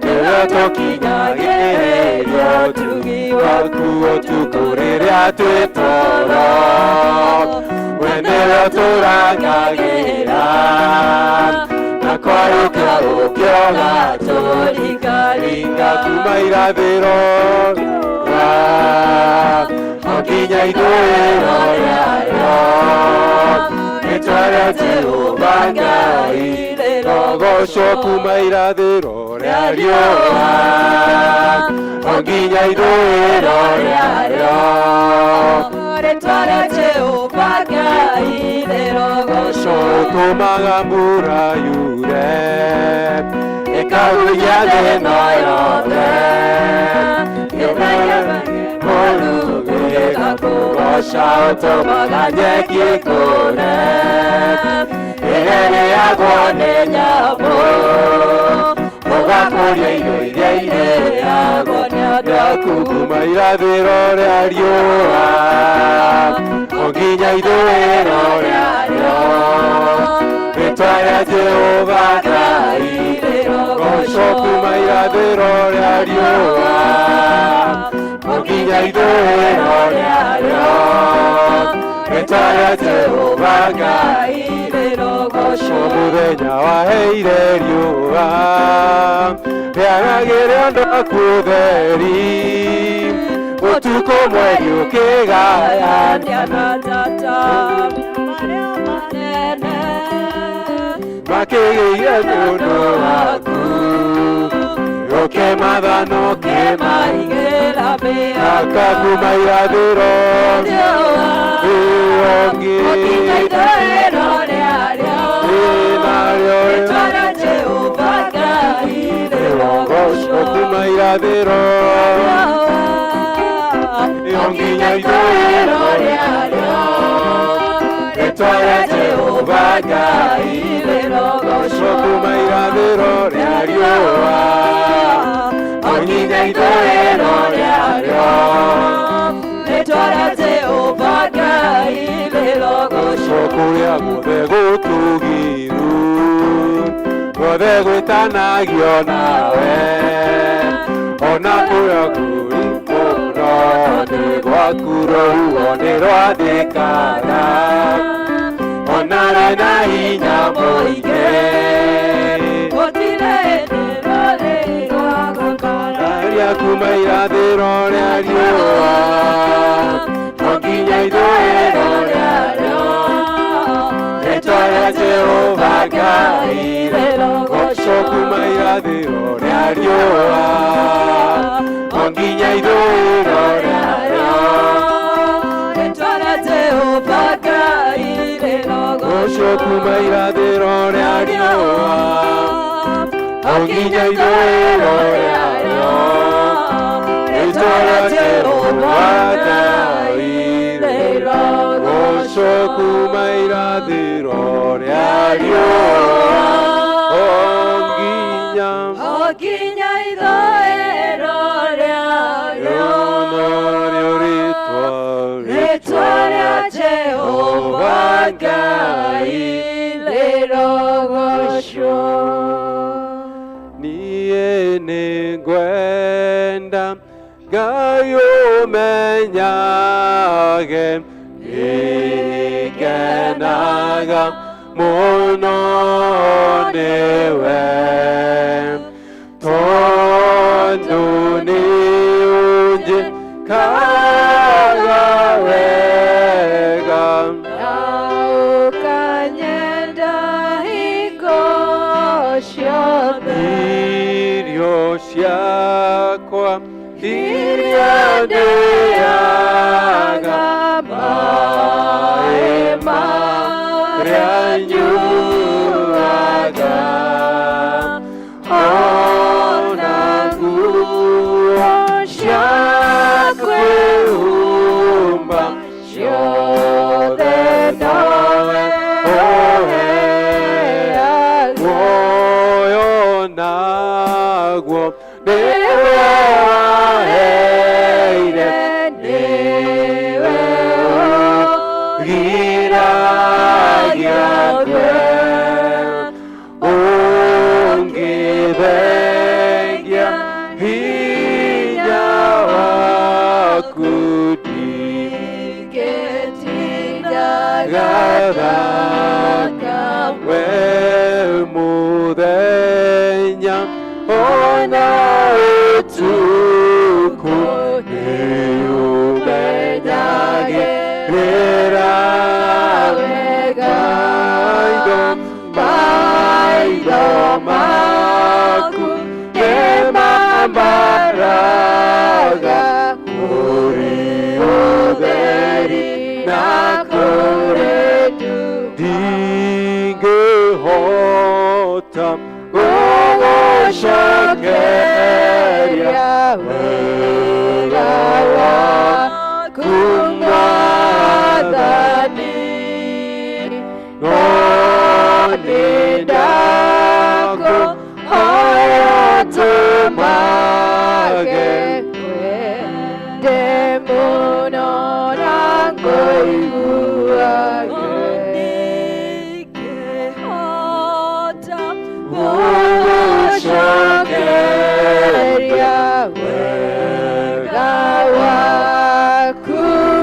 Speaker 2: rĩrĩa tũkinyagĩrĩrio ũtugi waku ũtukũ rĩrĩa twĩ toro we nĩwe ũtũrangagĩra na kwarũka gũkĩoga tũringaringa kuma irathĩro o nginya ithũĩro rĩarĩo rĩtwa rĩa Jehova Ngai rĩrogocwo kuma irathĩro rĩa riũa o nginya ithũĩro rĩarĩo ũtũmaga mbura yure ĩkahuria thĩ ĩno yothe Mũrugĩ ũtũmaga nyeki ĩkũre ĩrĩa ĩrĩagwo nĩ nyamũ ũgakũria irio iria irĩagwo nĩ andũ aku kuma irathĩro rĩa riũa o nginya ithũĩro rĩarĩo rĩtwa rĩa Jehova Ngai rĩrogocwo kuma irathĩro rĩa riũa o nginya ithũĩro rĩarĩo rĩtwa rĩa Jehova Ngai rĩrogocwo mũthenya waheire riũa rĩaragĩre andũ aku ũtheri ũtukũ mweri ũkĩgayania na
Speaker 1: tata
Speaker 2: makĩgĩire mũndũ waku ũkĩmathana ũkĩmaigĩra mĩhaka kuma irathĩro ĩyo rĩrogocwo kuma irathĩro ĩyo nginya ithũĩro rĩarĩo rĩtwa rĩa Jehova Ngai rĩrogocwo kuma irathĩro rĩa riũa o nginya ithũĩro rĩarĩo
Speaker 1: rĩtwa rĩa Jehova Ngai rĩrogocwo
Speaker 2: kũrĩa guothe gũtũũgĩru guothe gwĩtanagio nawe ona kũrĩa kũrĩ mũno nĩ gwaku rũhuho nĩ rwathĩkaga ona rĩ na hinya mũingĩ
Speaker 1: gũtirĩ hĩndĩ rũrĩ rwagũkora
Speaker 2: rĩa kuma irathĩro rĩa riũa o nginya ithũĩro rĩarĩo rĩtwa rĩa Jehova Ngai rĩrogocwo kuma irathĩro rĩa riũa o nginya ithũĩro rĩarĩo
Speaker 1: rĩtwa rĩa Jehova Ngai rĩrogocwo
Speaker 2: kuma irathĩro rĩa riũa o nginya ithũĩro rĩarĩo rĩtwa rĩa Jehova Ngai rĩrogocwo kuma irathĩro rĩa riũa o nginya
Speaker 1: ithũĩro rĩarĩo
Speaker 2: narĩo rĩtwa
Speaker 1: rĩtwa rĩa Jehova Ngai rĩrogocwo.
Speaker 2: Niĩ nĩngwenda Ngai ũmenyage nĩngenaga mũno nĩwe tondũ nĩũnjĩkaga wega
Speaker 1: Na ũkanyenda hingo ciothe
Speaker 2: irio ciakwa iria ndĩaga maĩ marĩa nyuaga Onaguo nĩwe waheire, nĩwe ũgiragia ngwe. Ũngĩthengia hinya waku, ndingĩtinda we mũthenya ona ũtukũ, nĩũmenyagĩrĩra wega. Maitho maku nĩmambaraga kũrĩ ũtheri na kũrĩ ndingĩhota gũgũcokeria wega waku Mwathani, no nĩndakũhoya tũmage
Speaker 1: wende mũno na ngũiguage. Ndingĩhota gũgũcokeria wega waku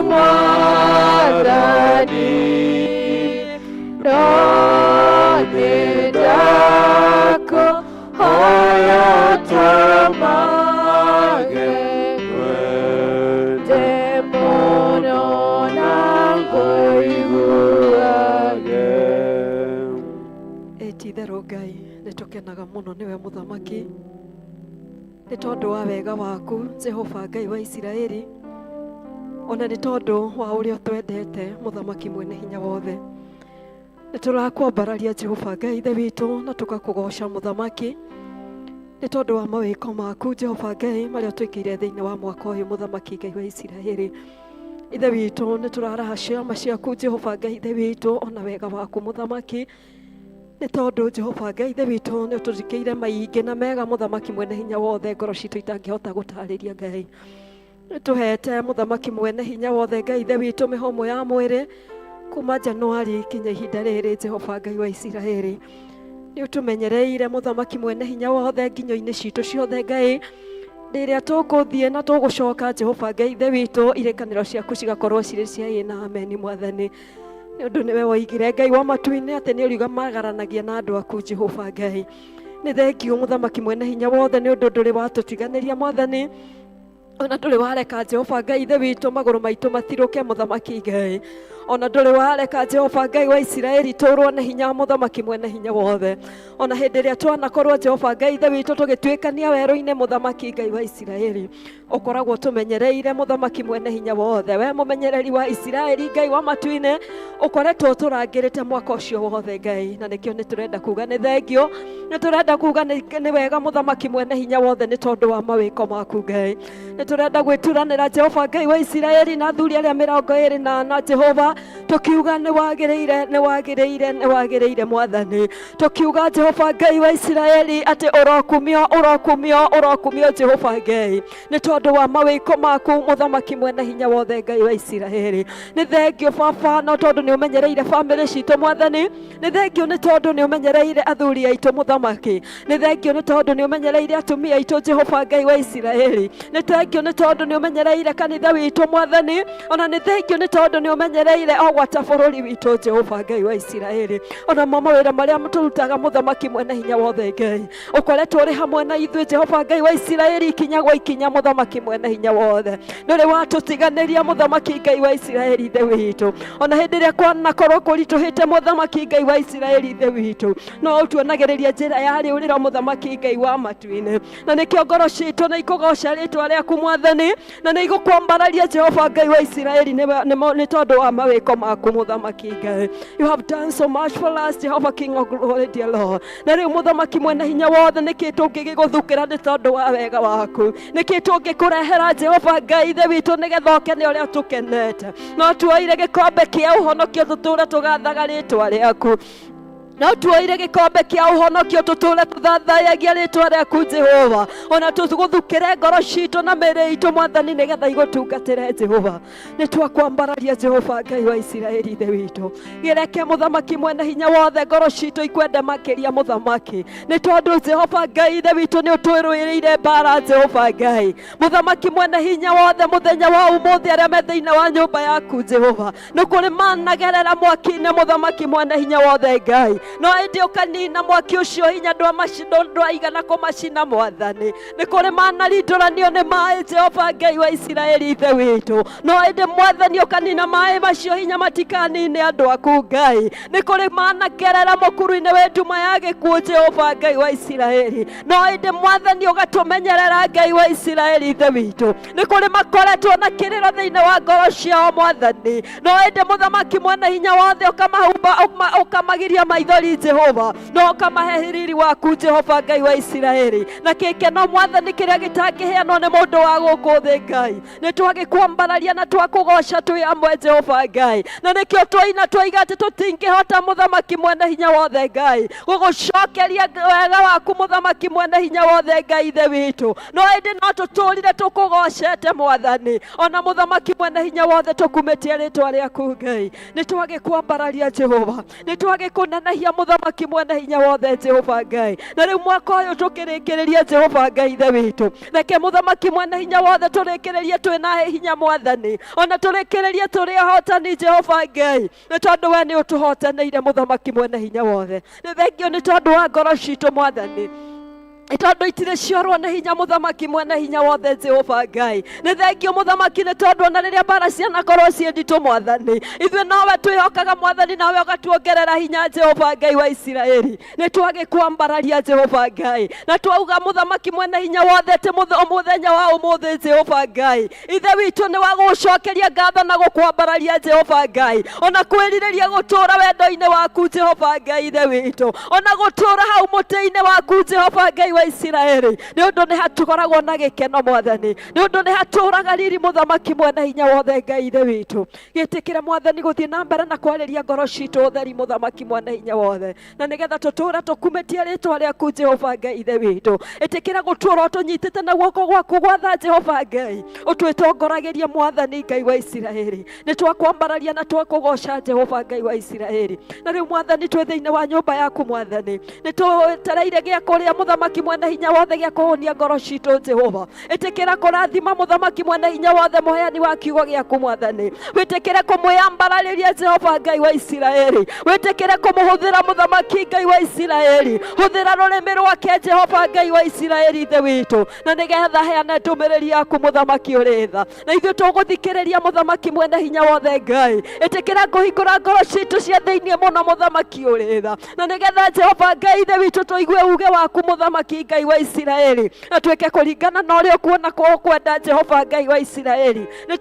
Speaker 1: Mwathani, no nĩndakũhoya tũmage wende mũno na ngũiguage.
Speaker 4: Ĩ ti-itherũ Ngai, nĩ tũkenaga mũno nĩwe Mũthamaki, nĩ tondũ wa wega waku Jehova Ngai wa Isiraeli, ona nĩ tondũ wa ũrĩa ũtwendete Mũthamaki mwene hinya wothe. Nĩ tũrakwambararia Jehova Ngai Ithe witũ na tũgakũgoca Mũthamaki, nĩ tondũ wa mawĩko maku Jehova Ngai marĩa ũtwĩkĩire thĩinĩ wa mwaka ũyũ Mũthamaki Ngai wa Isiraeli. Ithe witũ, nĩ tũraraha ciama ciaku Jehova Ngai Ithe witũ, ona wega waku Mũthamaki, nĩ tondũ Jehova Ngai Ithe witũ nĩ ũtũthikĩire maingĩ na mega Mũthamaki mwene hinya wothe, ngoro citũ itangĩhota gũtarĩria Ngai. Nĩ tũhete Mũthamaki mwene hinya wothe Ngai Ithe witũ mĩhũmũ ya mwĩrĩ kuma Januari kinya ihinda rĩrĩ Jehova Ngai wa Isiraeli. Nĩ ũtũmenyereire Mũthamaki mwene hinya wothe nginyo-inĩ citũ ciothe Ngai, rĩrĩa tũkũthiĩ na tũgũcoka Jehova Ngai Ithe witũ, irĩkanĩro ciaku cigakorwo cirĩ cia ĩ na ameni Mwathani, nĩ ũndũ nĩwe woigire Ngai wa matu-inĩ atĩ nĩ ũriuga magaranagia na andũ aku Jehova Ngai. Nĩ thengio Mũthamaki mwene hinya wothe, nĩ ũndũ ndũrĩ watũtiganĩria Mwathani, ona ndũrĩ wareka Jehova Ngai Ithe witũ magũrũ maitũ matirũke Mũthamaki Ngai, ona ndũrĩ wareka Jehova Ngai wa Isiraeli tũrwo nĩ hinya Mũthamaki mwene hinya wothe, ona hĩndĩ ĩrĩa twanakorwo Jehova Ngai Ithe witũ tũgĩtuĩkania werũ-inĩ Mũthamaki Ngai wa Isiraeli, ũkoragwo tũmenyereire Mũthamaki mwene hinya wothe. We mũmenyereri wa Isiraeli Ngai wa matu-inĩ, ũkoretwo tũrangĩrĩte mwaka ũcio wothe Ngai, na nĩkĩo nĩ tũrenda kuga nĩ thengio, nĩ tũrenda kuga nĩ wega Mũthamaki mwene hinya wothe, nĩ tondũ wa mawĩko maku Ngai. Nĩ tũrenda gwĩturanĩra Jehova Ngai wa Isiraeli na athuri arĩa 24 Jehova, tũkiuga nĩ wagĩrĩire, nĩ wagĩrĩire, nĩ wagĩrĩire Mwathani, tũkiuga Jehova Ngai wa Isiraeli atĩ ũrokumio, ũrokumio, ũrokumio Jehova Ngai, nĩ tondũ wa mawĩko maku Mũthamaki mwene hinya wothe Ngai wa Isiraeli. Nĩ thengio Baba, no tondũ nĩ ũmenyereire bamĩrĩ citũ Mwathani, nĩ thengio nĩ tondũ nĩ ũmenyereire athuri aitũ Mũthamaki, nĩ thengio nĩ tondũ nĩ ũmenyereire atumia aitũ Jehova Ngai wa Isiraeli, nĩ thengio nĩ tondũ nĩ ũmenyereire kanitha witũ Mwathani, ona nĩ thengio nĩ tondũ nĩ ũmenyereire o gwata bũrũri witũ Jehova Ngai wa Isiraeli, ona mo mawĩra marĩa tũrutaga Mũthamaki mwene hinya wothe Ngai, ũkoretwo ũrĩ hamwe na ithuĩ Jehova Ngai wa Isiraeli ikinya gwa ikinya Mũthamaki mwene hinya wothe. Ndũrĩ watũtiganĩria Mũthamaki Ngai wa Isiraeli Ithe witũ, ona hĩndĩ ĩrĩa kwanakorwo kũritũhĩte Mũthamaki Ngai wa Isiraeli Ithe witũ, no ũtuonagĩrĩria njĩra ya rĩũrĩro Mũthamaki Ngai wa matu-inĩ, na nĩkĩo ngoro citũ nĩ ikũgoca rĩtwa rĩaku Mwathani, na nĩ igũkwambararia Jehova Ngai wa Isiraeli nĩ tondũ wa mawĩko maku Mũthamaki Ngai. You have done so much for us, Jehovah King of glory, dear Lord. Na rĩu Mũthamaki mwene hinya wothe, nĩkĩ tũngĩgĩgũthukĩra nĩ tondũ wa wega waku? Nĩkĩ tũngĩkũrehera Jehova Ngai Ithe witũ nĩgetha ũkene ũrĩa tũkenete? No tuoire gĩkombe kĩa ũhonokio tũtũre tũgathaga rĩtwa rĩaku. No tuoire gĩkombe kĩa ũhonokio tũtũre tũthathayagia rĩtwa rĩaku Jehova, ona tũgũthukĩre ngoro citũ na mĩĩrĩ itũ Mwathani, nĩgetha igũtungatĩre Jehova. Nĩ twakwambararia Jehova Ngai wa Isiraeli ithe witũ, gĩreke mũthamaki mwene hinya wothe ngoro citũ ikwende makĩria mũthamaki, nĩ tondũ Jehova Ngai ithe witũ nĩ ũtwĩrũĩrĩire mbara. Jehova Ngai mũthamaki mwene hinya wothe, mũthenya wa ũmũthĩ arĩa me thĩinĩ wa nyũmba yaku Jehova nĩ kũrĩ managerera mwaki-inĩ mũthamaki mwene hinya wothe Ngai, no ĩndĩ ũkanina mwaki ũcio hinya ndwaigana kũmacina Mwathani. Nĩ kũrĩ manarindũranio nĩ maĩ Jehova Ngai wa Isiraeli ithe witũ, no ĩndĩ Mwathani ũkanina maĩ macio hinya matikanine andũ aku Ngai. Nĩ kũrĩ managerera mũkuru-inĩ wĩ nduma ya gĩkuũ Jehova Ngai wa Isiraeli, no ĩndĩ Mwathani ũgatũmenyerera Ngai wa Isiraeli ithe witũ. Nĩ kũrĩ makoretwo na kĩrĩro thĩinĩ wa ngoro ciao Mwathani, no ĩndĩ mũthamaki mwene hinya wothe ũkamahumba ũkamagiria maithori Jehova, no ũkamahe riri waku Jehova Ngai wa Isiraeli na gĩkeno Mwathani kĩrĩa gĩtangĩheanwo nĩ mũndũ wa gũkũ thĩ Ngai. Nĩ twagĩkwambararia na twakũgoca twĩ amwe Jehova Ngai, na nĩkĩo twaina twaiga atĩ tũtingĩhota mũthamaki mwene hinya wothe Ngai gũgũcokeria wega waku mũthamaki mwene hinya wothe Ngai ithe witũ, no ĩndĩ no tũtũrire tũkũgocete Mwathani, ona mũthamaki mwene hinya wothe tũkumĩtie rĩtwa rĩaku Ngai. Nĩ twagĩkwambararia Jehova, nĩ twagĩkũnenehia mũthamaki mwene hinya wothe Jehova Ngai, na rĩu mwaka ũyũ tũkĩrĩkĩrĩria Jehova Ngai ithe witũ, reke mũthamaki mwene hinya wothe tũrĩkĩrĩrie twĩna hinya Mwathani, ona tũrĩkĩrĩrie tũrĩ ahotani Jehova Ngai, nĩ tondũ we nĩ ũtũhotanĩire mũthamaki mwene hinya wothe. Nĩ thengio nĩ tondũ wa ngoro citũ Mwathani, nĩ tondũ itirĩ ciorwo nĩ hinya mũthamaki mwene hinya wothe Jehova Ngai. Nĩ thengio mũthamaki nĩ tondũ ona rĩrĩa mbara cianakorwo ciĩ nditũ Mwathani, ithuĩ nowe twĩhokaga Mwathani, nawe ũgatuongerera hinya Jehova Ngai wa Isiraeli. Nĩ twagĩkwambararia Jehova Ngai, na twauga mũthamaki mwene hinya wothe atĩ mũthenya wa ũmũthĩ Jehova Ngai ithe witũ nĩ wa gũgũcokeria ngatho na gũkwambararia Jehova Ngai, ona kwĩrirĩria gũtũũra wendo-inĩ waku Jehova Ngai ithe witũ, ona gũtũũra hau mũtĩ-inĩ waku Jehova Ngai wa Isiraeli, nĩ ũndũ nĩ hatũkoragwo na gĩkeno Mwathani, nĩ ũndũ nĩ hatũũraga riri mũthamaki mwene hinya wothe Ngai ithe witũ. Gĩtĩkĩre Mwathani gũthiĩ na mbere na kwarĩria ngoro citũ ũtheri mũthamaki mwene hinya wothe, na nĩgetha tũtũũre tũkumĩtie rĩtwa rĩaku Jehova Ngai ithe witũ. Ĩtĩkĩra gũtũũra ũtũnyitĩte na guoko gwaku gwatha Jehova Ngai, ũtwĩtongoragĩrie Mwathani Ngai wa Isiraeli. Nĩ twakwambararia na twakũgoca Jehova Ngai wa Isiraeli. Na rĩu Mwathani twĩ thĩinĩ wa nyũmba yaku Mwathani, nĩ tũtereire gĩa kũrĩa mũthamaki mwene hinya wothe gĩa kũhũnia ngoro citũ Jehova. Ĩtĩkĩra kũrathima mũthamaki mwene hinya wothe mũheani wa kiugo gĩaku Mwathani, wĩtĩkĩre kũmwĩambararĩria Jehova Ngai wa Isiraeli, wĩtĩkĩre kũmũhũthĩra mũthamaki Ngai wa Isiraeli, hũthĩra rũrĩmĩ rwake Jehova Ngai wa Isiraeli ithe witũ, na nĩgetha heane ndũmĩrĩri yaku mũthamaki ũrĩ tha, na ithuĩ tũgũthikĩrĩria mũthamaki mwene hinya wothe Ngai. Ĩtĩkĩra kũhingũra ngoro citũ cia thĩinĩ mũno mũthamaki ũrĩ tha, na nĩgetha Jehova Ngai ithe witũ tũigue uge waku mũthamaki Ngai wa Isiraeli, na twĩke kũringana na ũrĩa ũkuona ũkwenda Jehova Ngai wa Isiraeli. Nĩ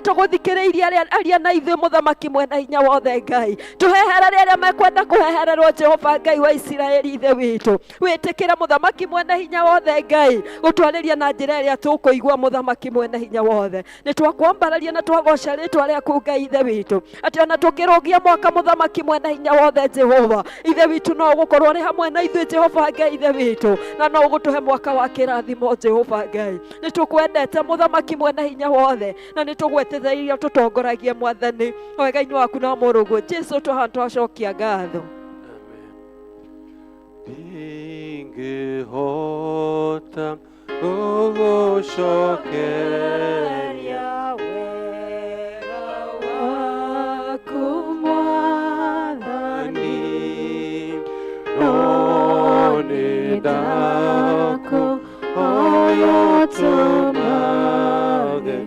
Speaker 4: tũgũthikĩrĩirie aria na ithuĩ mũthamaki mwene hinya wothe Ngai, tũheherere arĩa mekwenda kũhehererwo Jehova Ngai wa Isiraeli ithe witũ. Wĩtĩkĩre mũthamaki mwene hinya wothe Ngai gũtwarĩria na njĩra ĩrĩa tũkũigua mũthamaki mwene hinya wothe. Nĩ twakwambararia na twagoca rĩtwa rĩaku Ngai ithe witũ, atĩ ona tũkĩrũgia mwaka mũthamaki mwene hinya wothe Jehova ithe witũ no ũgũkorwo ũrĩ hamwe na ithuĩ Jehova Ngai ithe witũ, na no ũgũtũhe mwaka wa kĩrathimo Jehova Ngai. Nĩ tũkwendete mũthamaki mwene hinya wothe, na nĩ tũgwetithĩirie tũtongoragie Mwathani wega-inĩ waku na mũrũguo Jesu, twaha twacokia ngatho.
Speaker 2: Ndingĩhota gũgũcokeria
Speaker 1: wega waku Mwathani,
Speaker 2: no nĩ ndakũhoya ũtũmage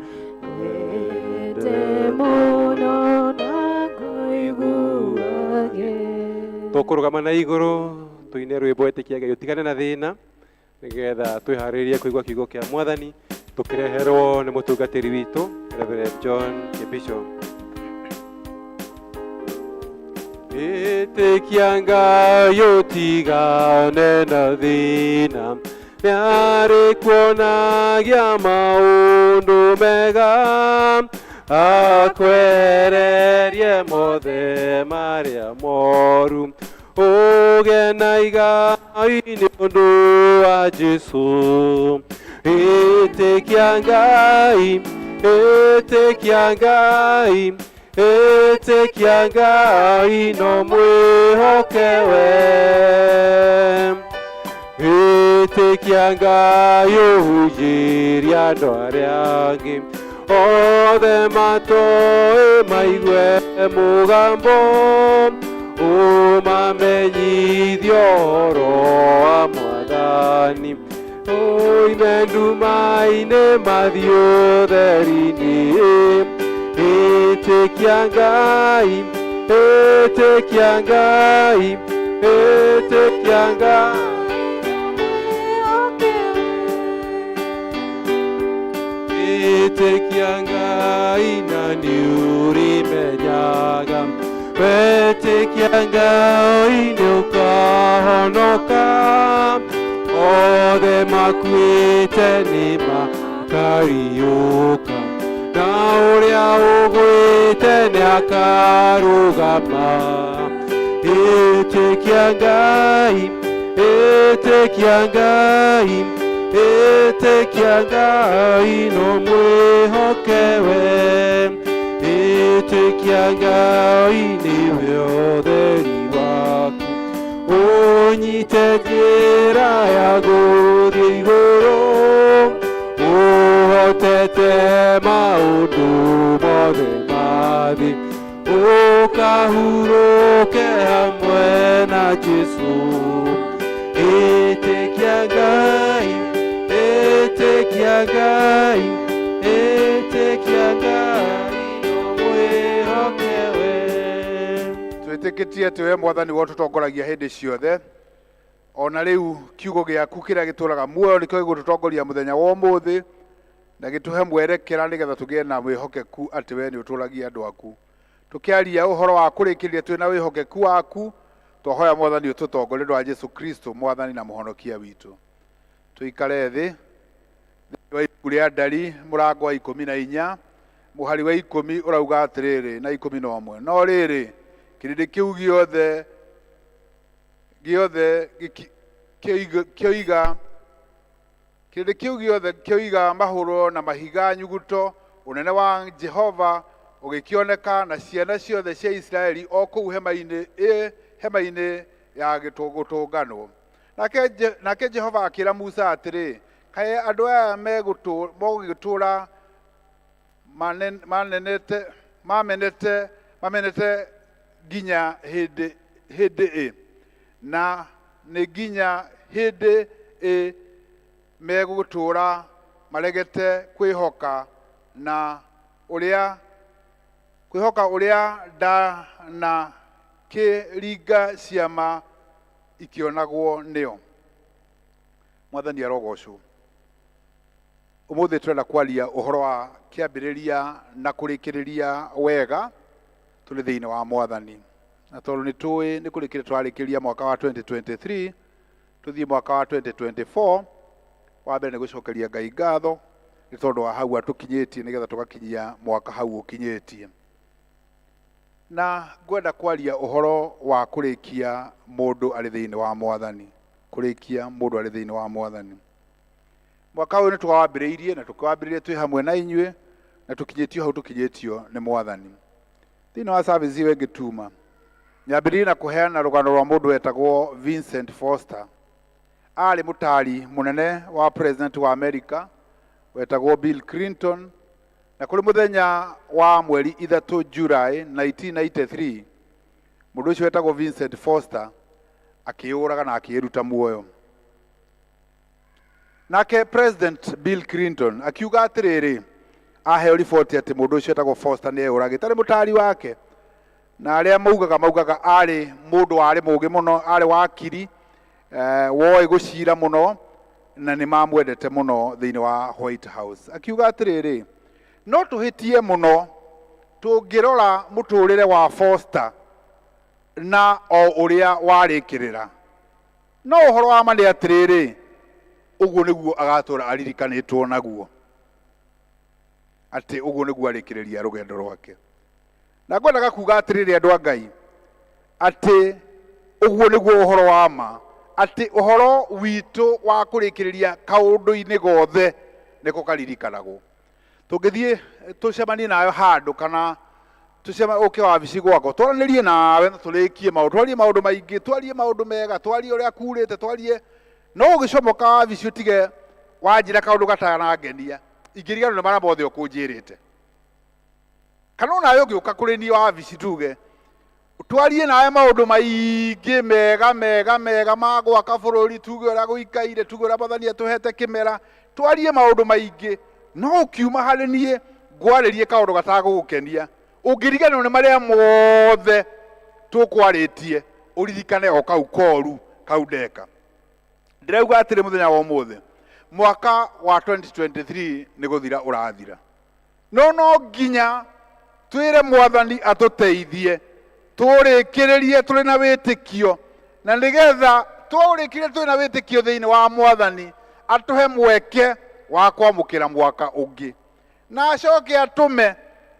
Speaker 1: wende mũno na ngũiguage.
Speaker 2: Tũkũrũgama na igũrũ tũine rwĩmbo ĩtĩkia Ngai ũtigane na thĩna, nĩgetha twĩharĩrie kũigua kiugo kĩa Mwathani tũkĩreherwo nĩ mũtungatĩri witũ Reverend John Kibicho. Ĩtĩkia Ngai ũtigane na thĩna, nĩarĩ kuonagia maũndũ mega, akwehererie mothe marĩa moru, Ũgĩe na igai nĩ ũndũ wa Jesũ. Ĩtĩkia Ngai, ĩtĩkia Ngai, ĩtĩkia Ngai no mwĩhoke we. Ĩtĩkia Ngai ũhunjĩrie andũ arĩa angĩ othe matoĩ maigue mũgambo ũmamenyithie ũhoro wa Mwathani oime nduma-inĩ mathiĩ ũtheri-inĩ. Ĩtĩkia Ngai, ĩtĩkia Ngai, ĩtĩkia Ngai. Ĩtĩkia Ngai na nĩũrĩmenyaga, wetĩkia Ngai nĩũkahonoka, othe makuĩte nĩmakariũka, na ũrĩa ũgwĩte nĩakarũgama. Ĩtĩkia Ngai, ĩtĩkia Ngai, ĩtĩkia Ngai no mwĩhoke we. Ĩtĩkia Ngai nĩwe ũtheri waku, ũnyite njĩra ya gũthiĩ igũrũ, ũhotete maũndũ mothe ma thĩ, ũkahurũke hamwe na Jesũ. Ĩtĩkia Ngai, ĩtĩkia Ngai, ĩtĩkia Ngai no mwĩhoke we.
Speaker 3: Twĩtĩkĩtie atĩ we Mwathani we ũtũtongoragia hĩndĩ ciothe, ona rĩu kiugo gĩaku kĩrĩa gĩtũraga muoyo nĩkĩo gĩgũtũtongoria mũthenya wa ũmũthĩ na gĩtũhe mwerekera nĩgetha tũgĩe na wĩhokeku atĩ we nĩ ũtũragia andũ aku. Tũkĩaria ũhoro wa kũrĩkĩrĩria twĩ na wĩhokeku waku, twahoya Mwathani ũtũtongorie ũndũ wa Jesu Kristo Mwathani na Mũhonokia witũ. Tũikare thĩ. Thĩinĩ wa ibuku rĩa Ndari mũrango wa 14 mũhari wa 10 ũrauga atĩrĩrĩ na 11, no rĩrĩ, kĩrĩndĩ kĩu gĩothe gĩothe kĩoiga kĩrĩndĩ kĩu gĩothe kĩoiga mahũro na mahiga nyuguto, ũnene wa Jehova ũgĩkĩoneka na ciana ciothe cia Isiraeli o kũu hema-inĩ ya gũtũnganwo. Nake Jehova akĩra Musa atĩrĩ, kaĩ andũ aya megũgĩtũũra mamenete nginya hĩndĩ ĩ, na nĩ nginya hĩndĩ ĩ megũtũũra maregete kwĩhoka na ũrĩa kwĩhoka ũrĩa ndanakĩringa ciama ikĩonagwo nĩo. Mwathani arogocwo. Ũmũthĩ tũrenda kwaria ũhoro wa kĩambĩrĩria na kũrĩkĩrĩria wega tũrĩ thĩinĩ wa Mwathani. Na tondũ nĩ tũĩ nĩ kũrĩkĩrĩria tũrarĩkĩria mwaka wa 2023 tũthiĩ mwaka wa 2024, wa mbere nĩ gũcokeria Ngai ngatho nĩ tondũ wa hau atũkinyĩtie nĩgetha tũgakinyia mwaka hau ũkinyĩtie. Na ngwenda kwaria ũhoro wa kũrĩkia mũndũ arĩ thĩinĩ wa Mwathani, kũrĩkia mũndũ arĩ thĩinĩ wa Mwathani. Mwaka ũyũ nĩ tũwambĩrĩirie na tũkĩwambĩrĩria twĩ hamwe na inyuĩ na tũkinyĩtio hau tũkinyĩtio nĩ Mwathani. Thĩinĩ wa service ĩyo ĩngĩ tuma nyambĩrĩirie na kũheana rũgano rwa mũndũ wetagwo Vincent Foster. Arĩ mũtari mũnene wa president wa America wetagwo Bill Clinton, na kũrĩ mũthenya wa mweri 3 July 1993 mũndũ ũcio wetagwo Vincent Foster akĩyũraga na akĩĩruta muoyo. Nake President Bill Clinton akiuga atĩrĩrĩ, aheo riboti atĩ mũndũ ũcio wetagwo Foster nĩ eyũragĩte, arĩ mũtari wake, na arĩa maugaga arĩ mũndũ warĩ mũũgĩ mũno, arĩ wakiri, woĩ gũcira mũno, na nĩ mamwendete mũno thĩinĩ wa White House. Akiuga atĩrĩrĩ, no tũhĩtie mũno tũngĩrora mũtũrĩre wa Foster na o ũrĩa warĩkĩrĩra, no ũhoro wa ma nĩ atĩrĩrĩ, ũguo nĩguo agatũra aririkanĩtwo naguo, atĩ ũguo nĩguo arĩkĩrĩria rũgendo rwake. Na ngwendaga kuga atĩrĩrĩ andũ a Ngai, atĩ Ũguo nĩguo ũhoro wa ma, atĩ ũhoro witũ wa kũrĩkĩrĩria kaũndũ-inĩ gothe nĩko karirikanagwo. Tũngĩthiĩ tũcemanie nawe handũ kana tũcema ũke wabici gwakwa twaranĩrie nawe na tũrĩkie maũndũ, twarie maũndũ maingĩ, twarie maũndũ mega, twarie ũrĩa kurĩte, twarie, no ũgĩcomoka wabici ũtige wanjĩra kaũndũ gatarangenia, ingĩriganĩrwo nĩ marĩa mothe ũkũnjĩrĩte. Kana onawe ũngĩũka kũrĩ niĩ wabici tuge twarie nawe maũndũ maingĩ mega mega mega ma gwaka bũrũri, tuge ũrĩa gũikaire, tuge ũrĩa Mwathani atũhete kĩmera, twarie maũndũ maingĩ, no ũkiuma harĩ niĩ ngwarĩrie kaũndũ gatagũgũkenia, ũngĩriganĩrwo nĩ marĩa mothe tũkwarĩtie, ũririkane o kau koru kau ndeka. Ndĩrauga atĩrĩ mũthenya wa ũmũthĩ, mwaka wa 2023 nĩ gũthira ũrathira. No no nginya twĩre Mwathani atũteithie tũrĩkĩrĩrie tũrĩ na wĩtĩkio, na nĩgetha tũrĩkĩrĩrie tũrĩ na wĩtĩkio thĩinĩ wa Mwathani, atũhe mweke wa kwamũkĩra mwaka ũngĩ, na acoke atũme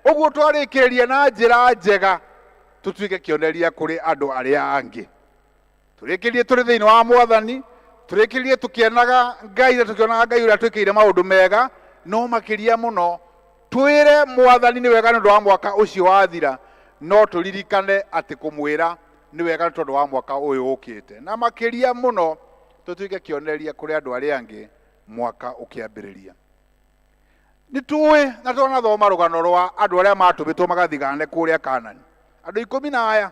Speaker 3: ũguo twarĩkĩrĩria na njĩra njega tũtuĩke kĩonereria kũrĩ andũ arĩa angĩ. Tũrĩkĩrĩrie tũrĩ thĩinĩ wa Mwathani, tũrĩkĩrĩrie tũkĩenaga Ngai na tũkĩonaga Ngai ũrĩa twĩkĩire maũndũ mega, no makĩria mũno twĩre Mwathani nĩ wega nĩ ũndũ wa mwaka ũcio wathira, no tũririkane atĩ kũmwĩra nĩ wega nĩ tondũ wa mwaka ũyũ ũkĩte, na makĩria mũno tũtuĩke kĩonereria kũrĩ andũ arĩa angĩ mwaka ũkĩambĩrĩria. Nĩ tũĩ na twanathoma rũgano rwa andũ arĩa matũmĩtwo magathigane kũrĩa Kanani, andũ ikũmi na aya,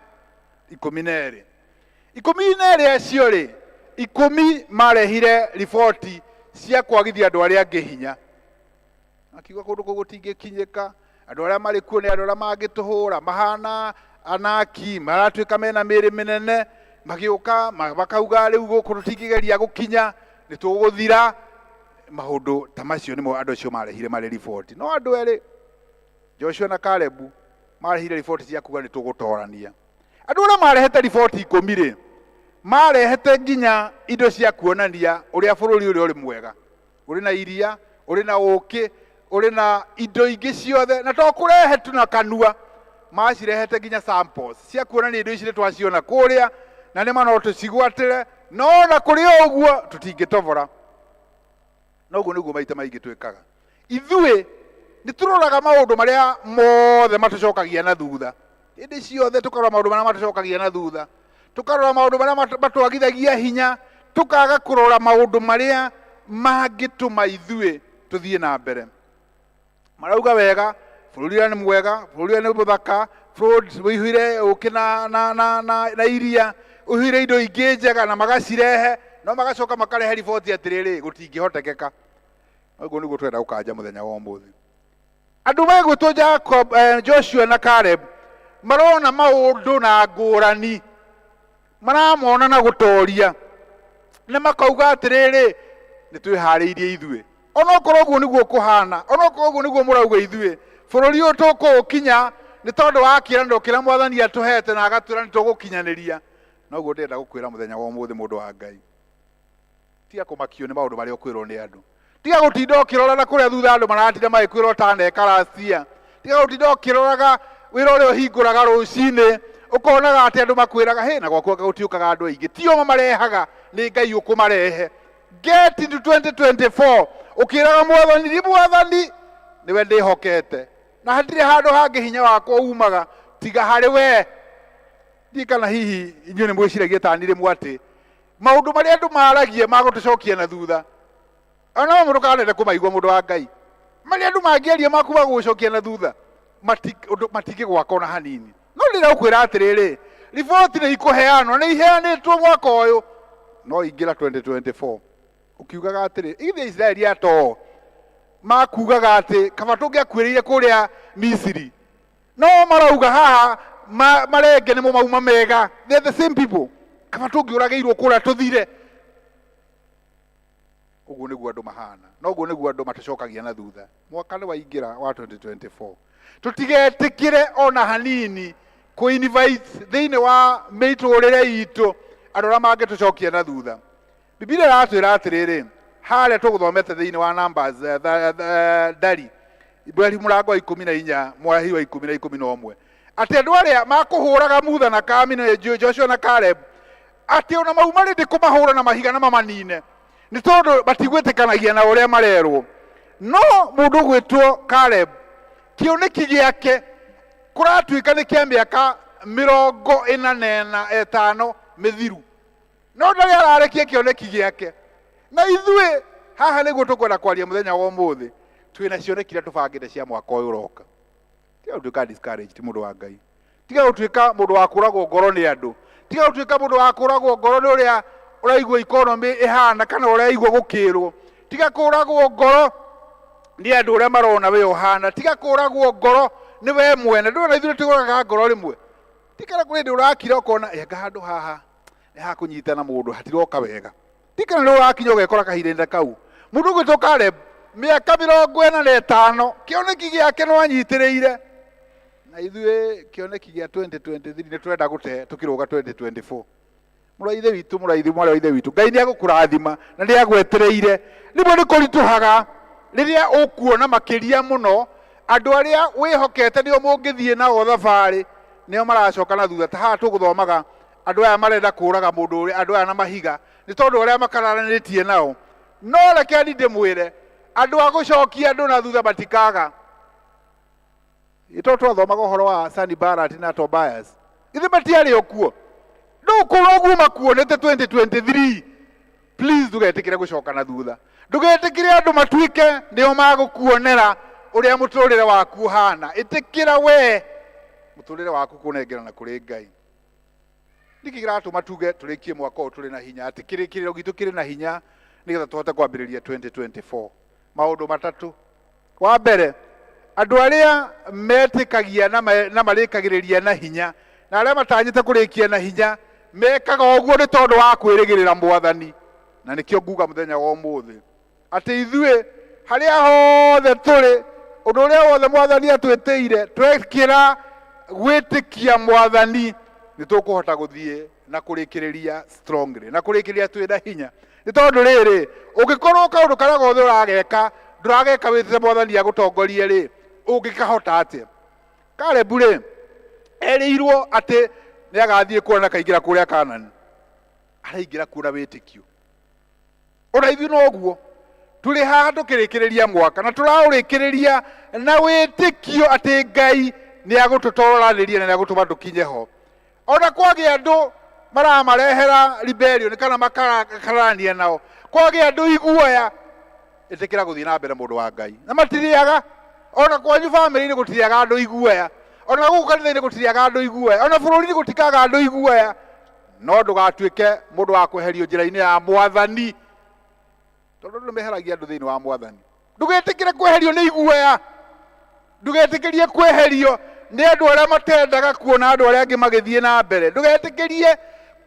Speaker 3: 12. 12 acio rĩ, 10 marehire riboti cia kwagithia andũ arĩa angĩ hinya. Akiuga kũndũ kũu gũtingĩkinyĩka, andũ arĩa marĩ kuo nĩ andũ arĩa mangĩtũhũra, mahana anaki, maratuĩka mena mĩĩrĩ mĩnene, magĩũka makauga rĩu gũkũ tũtingĩgeria gũkinya, nĩ tũgũthira. Maũndũ ta macio nĩmo andũ acio marehire marĩ riboti. No andũ erĩ, Joshua na Kalebu, marehire riboti cia kuga nĩ tũgũtorania. Andũ arĩa marehete riboti 10 rĩ, marehete nginya indo cia kuonania ũrĩa bũrũri ũrĩa ũrĩ mwega, ũrĩ na iria, ũrĩ na ũkĩ, ũrĩ na indo ingĩ ciothe, na to kũrehe tu na kanua, macirehete nginya samples cia kuonania indo ici nĩ twaciona kũrĩa, na nĩ ma no tũcigwatĩre, no na kũrĩ o ũguo tũtingĩtobora. Na ũguo nĩguo maita maingĩ twĩkaga. Ithuĩ nĩ tũroraga maũndũ marĩa mothe matũcokagia na thutha. Hĩndĩ ciothe tũkarora maũndũ marĩa matũcokagia na thutha, tũkarora maũndũ marĩa matwagithagia hinya, tũkaga kũrora maũndũ marĩa mangĩtũma ithuĩ tũthiĩ na mbere. Marauga wega, bũrũri ũrĩa nĩ mwega, bũrũri ũrĩa nĩ mũthaka, bũrũri ũihũire ũkĩ na iria, ũihũire indo ingĩ njega, na magacirehe, no magacoka makarehe riboti atĩrĩrĩ, gũtingĩhotekeka. Ũguo nĩguo tũrenda gũkanja mũthenya wa ũmũthĩ. Andũ megwĩtwo Jacob, Joshua na Caleb marona maũndũ na ngũrani, maramona na gũtoria, na makauga atĩrĩrĩ, nĩ twĩharĩirie ithuĩ. Onokorwo ũguo nĩguo kũhana, onokorwo ũguo nĩguo mũrauga ithuĩ, bũrũri ũyũ tũkũũkinya nĩ tondũ wa kĩĩranĩro kĩrĩa Mwathani atũhete na agatwĩra nĩ tũgũkinyanĩria. Noguo ndĩrenda gũkwĩra mũthenya wa ũmũthĩ, mũndũ wa Ngai. Tiga kũmakio nĩ maũndũ marĩa ũkwĩrwo nĩ andũ. Tiga gũtinda ũkĩrora na kũrĩa thutha andũ maratinda magĩkwĩra ũtaneka last year. Tiga gũtinda ũkĩroraga wĩra ũrĩa ũhingũraga rũcinĩ, ũkonaga atĩ andũ makwĩraga, hĩ, na gwaku anga gũtiũkaga andũ aingĩ. Ti o mamarehaga, nĩ Ngai ũkũmarehe. Get into 2024 ũkĩraga Mwathani, ni Mwathani nĩwe ndĩhokete, na hatirĩ handũ hangĩ hinya wakwa umaga tiga harĩ we. Ndiũĩ kana hihi inyuĩ nĩ mwĩciragia ta niĩ rĩmwe atĩ maũndũ marĩa andũ maragia ma gũtũcokia na thutha, ona no mũndũ kanende kũmaigua, mũndũ wa Ngai, marĩa andũ mangĩaria ma kuma gũgũcokia na thutha, matingĩgwaka ona hanini. No ndĩrenda gũkwĩra atĩrĩrĩ, riboti nĩ ikũheanwo, nĩ iheanĩtwo mwaka ũyũ, no ingĩra 2024 ũkiugaga atĩrĩ, ithe Isiraeli atoo makugaga atĩ kaba tũngĩakuĩrĩire kũrĩa Misiri, no marauga haha marenge nĩmo mauma mega. They are the same people. Kaba tũngĩũragĩirwo kũrĩa tũthire. Ũguo nĩguo andũ mahana, na ũguo nĩguo andũ matũcokagia na thutha. Mwaka nĩ waingĩra wa 2024, tũtigetĩkĩre ona hanini kũ-invite thĩinĩ wa mĩtũrĩre itũ andũ arĩa mangĩtũcokia na thutha. Bibilia ĩratwĩra atĩrĩrĩ, harĩa tũgũthomete thĩinĩ wa Numbers, ndari mweri mũrango wa 14 mweri wa 10 na 11, atĩ andũ arĩa makũhũraga Mutha na Kami na Joshua na Caleb Atĩ ona mau marĩ ndĩkũmahũra na mahiga na mamanine, nĩ tondũ matigwĩtĩkanagia na ũrĩa marerwo. No mũndũ ũgwĩtwo Caleb, kĩoneki gĩake kũratuĩka nĩ kĩa mĩaka 45 mĩthiru, no ndarĩ ararekia kĩoneki gĩake. Na ithuĩ haha nĩguo tũkwenda kwaria mũthenya wa ũmũthĩ, twĩna cioneki iria tũbangĩte cia mwaka ũyũ ũroka. Tiga gũtuĩka discouraged, mũndũ wa Ngai. Tiga gũtuĩka mũndũ wa kũragwo ngoro nĩ andũ. Tiga gũtuĩka mũndũ wa kũragwo ngoro nĩ ũrĩa ũraigua economy ĩhana kana ũraigua gũkĩrwo. Tiga kũragwo ngoro nĩ andũ ũrĩa marona we ũhana. Tiga kũragwo ngoro nĩ we mwene. Ndũrona ithuĩ tũraga ngoro rĩmwe. Tikana kũrĩ hĩndĩ ũrakira ũkona anga handũ haha nĩ hakũnyitana mũndũ hatiroka wega. Tikana nĩ ũrakinya ũgekora kahinda kau. Mũndũ ũgwĩtwo Caleb mĩaka 45 kĩoneki gĩake no anyitĩrĩire. Na ithuĩ kĩoneki gĩa 2023 nĩ tũrenda gũte tũkĩrũga 2024. Mũrũ wa ithe witũ, mũrũ wa ithe, mwarĩ wa ithe witũ, Ngai nĩ agũkũrathima na nĩ agwetereire. Rĩmwe nĩ kũritũhaga rĩrĩa ũkuona makĩria mũno andũ arĩa wĩhokete nĩo mũngĩthiĩ nao thabarĩ nĩo maracoka na thutha. Ta haha tũgũthomaga andũ aya marenda kũraga mũndũ ũrĩa, andũ aya na mahiga nĩ tondũ arĩa makararanĩtie nao. No reke ni ndĩmwĩre, andũ a gũcokia andũ na thutha matikaga. Ĩto twathomaga ũhoro wa Sanballat na Tobias, ithe matiarĩ o kuo. Ndũkũrwo ũguo makuonete 2023. Please ndũgetĩkĩre gũcoka na thutha. Ndũgetĩkĩre andũ matuĩke nĩo magũkuonera ũrĩa mũtũrĩre waku ũhana. Ĩtĩkĩra we mũtũrĩre waku kũnengerana kũrĩ Ngai. Nĩkĩ kĩratũma tuge tũrĩkie mwaka ũyũ tũrĩ na hinya, atĩ kĩrĩkĩrĩro gitũ kĩrĩ na hinya nĩgetha tũhote kwambĩrĩria 2024? Maũndũ matatũ. Wa mbere, andũ arĩa metĩkagia na marĩkagĩrĩria na hinya na arĩa matanyĩte kũrĩkia na hinya mekaga ũguo nĩ tondũ wa kwĩrĩgĩrĩra Mwathani. Na nĩkĩo nguga mũthenya wa ũmũthĩ atĩ ithuĩ harĩa hothe tũrĩ, ũndũ ũrĩa wothe Mwathani atwĩtĩire, twekĩra gwĩtĩkia Mwathani nĩ tũkũhota gũthiĩ na kũrĩkĩrĩria strongly, na kũrĩkĩrĩria twĩna hinya. Nĩ tondũ rĩrĩ, ũngĩkorwo kaũndũ karĩa gothe ũrageka ndũrageka wĩtĩte Mwathani agũtongorie rĩ, ũngĩkahota atĩa? Caleb rĩ, erĩirwo atĩ nĩ agathiĩ kuona na kaingĩra kũrĩa Kanani. Araingĩra kuo na wĩtĩkio. Ona ithuĩ noguo tũrĩ haha tũkĩrĩkĩrĩria mwaka na tũraũrĩkĩrĩria na wĩtĩkio atĩ Ngai nĩ agũtũtoranĩria na nĩ agũtũma tũkinye ho. Ona kwagĩa andũ maramarehera rebellion kana makakarania nao, kwagĩa andũ iguoya, ĩtĩkĩra gũthiĩ na mbere mũndũ wa Ngai. Na matirĩaga, ona kwanyu bamĩrĩ-inĩ gũtirĩaga andũ iguoya, ona gũkũ kanitha-inĩ gũtirĩaga andũ iguoya, ona bũrũri-inĩ gũtikaga andũ iguoya. No ndũgatuĩke mũndũ wa kweherio njĩra-inĩ ya Mwathani, tondũ andũ nĩmeheragia andũ thĩinĩ wa Mwathani. Ndũgetĩkĩre kweherio nĩ iguoya, ndũgetĩkĩrie kweherio nĩ andũ arĩa matendaga kuona andũ arĩa angĩ magĩthiĩ na mbere, ndũgetĩkĩrie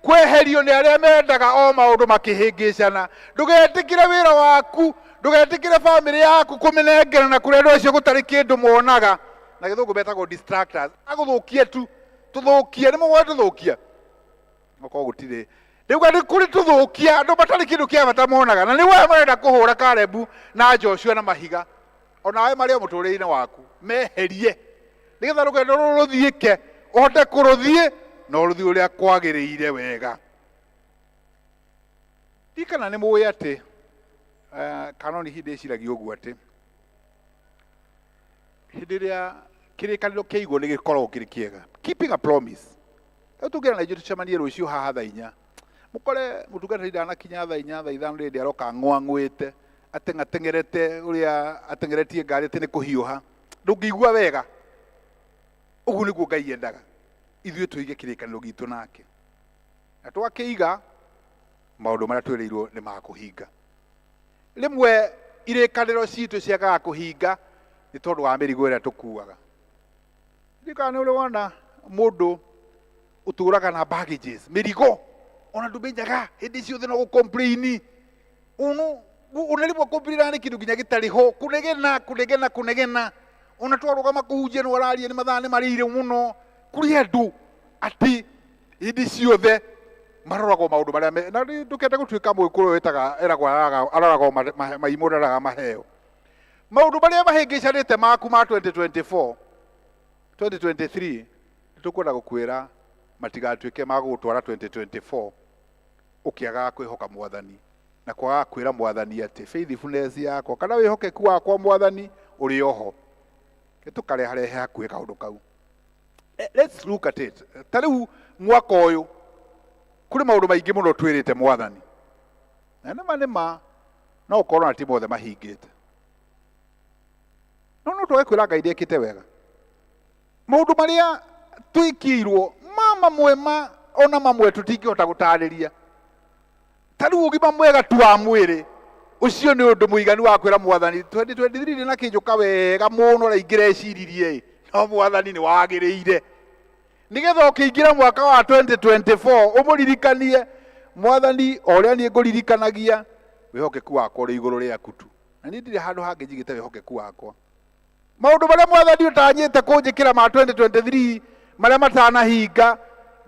Speaker 3: kweherio nĩ arĩa mendaga o maũndũ makĩhĩngĩcana, ndũgetĩkĩre wĩra waku, ndũgetĩkĩre bamĩrĩ yaku kũmĩnengera na kũrĩa andũ acio gũtarĩ kĩndũ monaga. Na gĩthũngũ metagwo distractors, agũthũkie tu, tũthũkie, nĩ mũgũe tũthũkia okorwo gũtirĩ. Rĩu nĩ kũrĩ tũthũkia andũ matarĩ kĩndũ kĩa bata monaga, na nĩguo aya marenda kũhũra Kalebu na Joshua na mahiga, onawe marĩ o mũtũrĩre-inĩ waku, meherie nĩgetha rũgendo rũrũ rũthiĩke, ũhote kũrũthiĩ na ũrũthiĩ ũrĩa kwagĩrĩire wega. Ndirikana nĩ mũĩ atĩ kana nĩ hĩndĩ ĩciragia ũguo atĩ hĩndĩ ĩrĩa kĩrĩkanĩro kĩaigwo nĩ gĩkoragwo kĩrĩ kĩega. Keeping a promise. Rĩu tũngĩra na ithuĩ tũcemanie rũciũ haha thaa inya, mũkore mũtungatĩri ndanakinya thaa inya, thaa ithano rĩndĩ aroka ng'wang'wĩte, ateng'ateng'erete ũrĩa ateng'eretie ngari atĩ nĩ kũhiũha, ndũngĩigua wega. Ũguo nĩguo Ngai endaga ithuĩ tũige kĩrĩkanĩro gitũ nake, na twakĩiga maũndũ marĩa twĩrĩirwo nĩ makũhinga. Rĩmwe irĩkanĩro citũ ciagaga kũhinga nĩ tondũ wa mĩrigo ĩrĩa tũkuaga. Ndirikana nĩ ũrĩ wona mũndũ ũtũraga na baggages, mĩrigo, ona ndũmenyaga hĩndĩ ciothe no gũ-complain. Ona rĩmwe complain nĩ kĩndũ nginya gĩtarĩ ho, kũnegena, kũnegena, kũnegena. Ona twarũgama kũhunjia nĩ wararia nĩ mathaa nĩ marĩire mũno. Kũrĩ andũ atĩ hĩndĩ ciothe maroragwo maũndũ marĩa me, na ndũkende gũtuĩka mũgĩkũyũ wĩtaga eragwo aroragwo maimũ ndaroraga maheo. Maũndũ marĩa mahĩngĩcanĩte maku ma 2024, 2023, nĩtũkwenda gũkwĩra matigatuĩke ma gũgũtwara 2024. Ũkĩagaga kwĩhoka Mwathani na kwagaga kwĩra Mwathani atĩ faithfulness yakwa kana wĩhokeku wakwa Mwathani ũrĩ oho. Tũkareharehe hakuhĩ kaũndũ kau. Let's look at it. Ta rĩu mwaka ũyũ kũrĩ maũndũ maingĩ mũno twĩrĩte Mwathani, na nĩma nĩma no ũkorwo na ti mothe mahingĩte, no no twage kwĩra Ngai ndekĩte wega. Maũndũ marĩa twĩkĩirwo ma mamwe ma ona mamwe tũtingĩhota gũtarĩria. Ta rĩu ũgima mwega tu wa mwĩrĩ ũcio nĩ ũndũ mũiganu wa kwĩra Mwathani 2023 na kĩnjũka wega mũno ũrĩa ingĩreciririe, no Mwathani nĩ wagĩrĩire, nĩgetha ũkĩingĩra mwaka wa 2024 ũmũririkanie Mwathani o ũrĩa niĩ ngũririkanagia wĩhokeku wakwa ũrĩ igũrũ rĩaku tu, na niĩ ndirĩ handũ hangĩ njigĩte wĩhokeku wakwa. Maũndũ marĩa Mwathani ũtanyĩte kũnjĩkĩra ma 2023 marĩa matanahinga,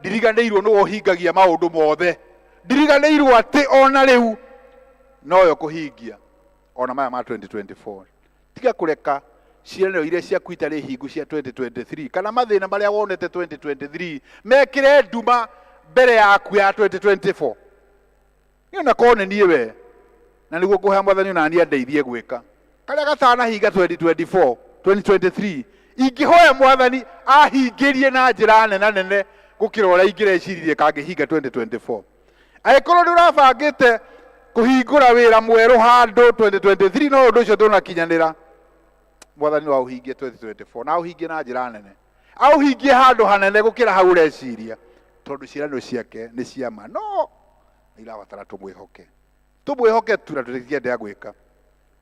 Speaker 3: ndiriganĩirwo nĩwe ũhingagia maũndũ mothe. Ndiriganĩirwo atĩ ona rĩu noyo kũhingia ona maya ma 2024. Tiga kũreka ciĩranĩro iria ciaku itarĩ hingu cia 2023 kana mathĩna marĩa wonete 2023 mekĩre nduma mbere yaku ya 2024. Niĩ ona korwo nĩ niĩ we, na nĩguo ngũhoya Mwathani ona niĩ andeithie gwĩka karĩa gatanahinga 2024 2023, ingĩhoya Mwathani ahingĩrie na njĩra nena nene gũkĩra ũrĩa ingĩreciririe kangĩhinga 2024. Angĩkorwo nĩ ũrabangĩte kũhingũra wĩra mwerũ handũ 2023, no ũndũ ũcio ndũnakinyanĩra, Mwathani no aũhingie 2024, na aũhingie na njĩra nene, aũhingie handũ hanene gũkĩra hau ũreciria, tondũ ciĩranĩro ciake nĩ cia ma, no irabatara tũmwĩhoke, tũmwĩhoke tu na tũtingĩendea gwĩka.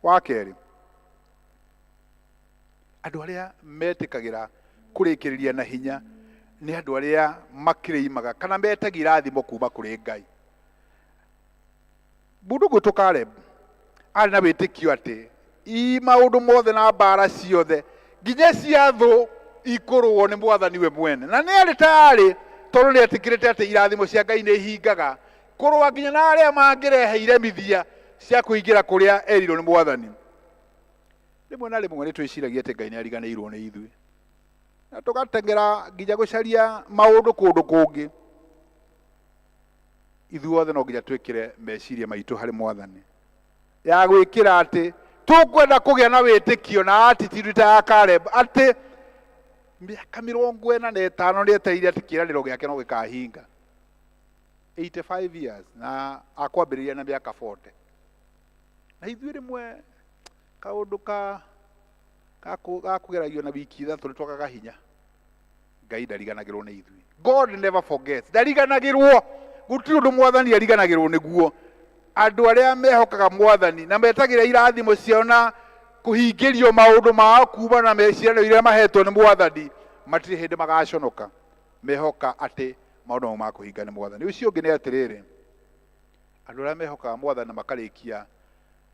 Speaker 3: Wa kerĩ, andũ arĩa metĩkagĩra kũrĩkĩrĩria na hinya nĩ andũ arĩa makĩrĩimaga kana metagia irathimo kuma kũrĩ Ngai. Mũndũ ũgwĩtwo Caleb arĩ na wĩtĩkio atĩ i maũndũ mothe na mbara ciothe nginya cia thũ ikũrũo nĩ Mwathani we mwene, na nĩ arĩ tayarĩ tondũ nĩ etĩkĩrĩte atĩ irathimo cia Ngai nĩ ihingaga kũrũa nginya na arĩa mangĩrehe iremithia cia kũingĩra kũrĩa erirwo nĩ Mwathani. Rĩmwe na rĩmwe nĩ twĩciragia atĩ Ngai nĩ ariganĩirwo nĩ ithuĩ, na tũgateng'era nginya gũcaria maũndũ kũndũ kũngĩ. Ithuothe no nginya twĩkĩre meciria maitũ harĩ Mwathani, ya gwĩkĩra atĩ tũkwenda kũgĩa na wĩtĩkio na attitude ta ya Caleb, atĩ mĩaka 45 nĩ etereire atĩ kĩĩranĩro gĩake no gĩkahinga. 85 years, na akwambĩrĩria na mĩaka 40. Na ithuĩ rĩmwe kaũndũ ka ga kũgeragio na wiki 3 nĩ twagaga hinya. Ngai ndariganagĩrwo nĩ ithuĩ. God never forgets. Ndariganagĩrwo. Gũtirĩ ũndũ Mwathani ariganagĩrwo nĩguo. Andũ arĩa mehokaga Mwathani na metagĩra irathimo ciao na kũhingĩrio maũndũ mao kuma na meciaranĩro iria mahetwo nĩ Mwathani, matirĩ hĩndĩ magaconoka. Mehoka atĩ maũndũ mau makũhinga nĩ Mwathani. Ũcio ũngĩ nĩ atĩrĩrĩ, andũ arĩa mehokaga Mwathani na makarĩkia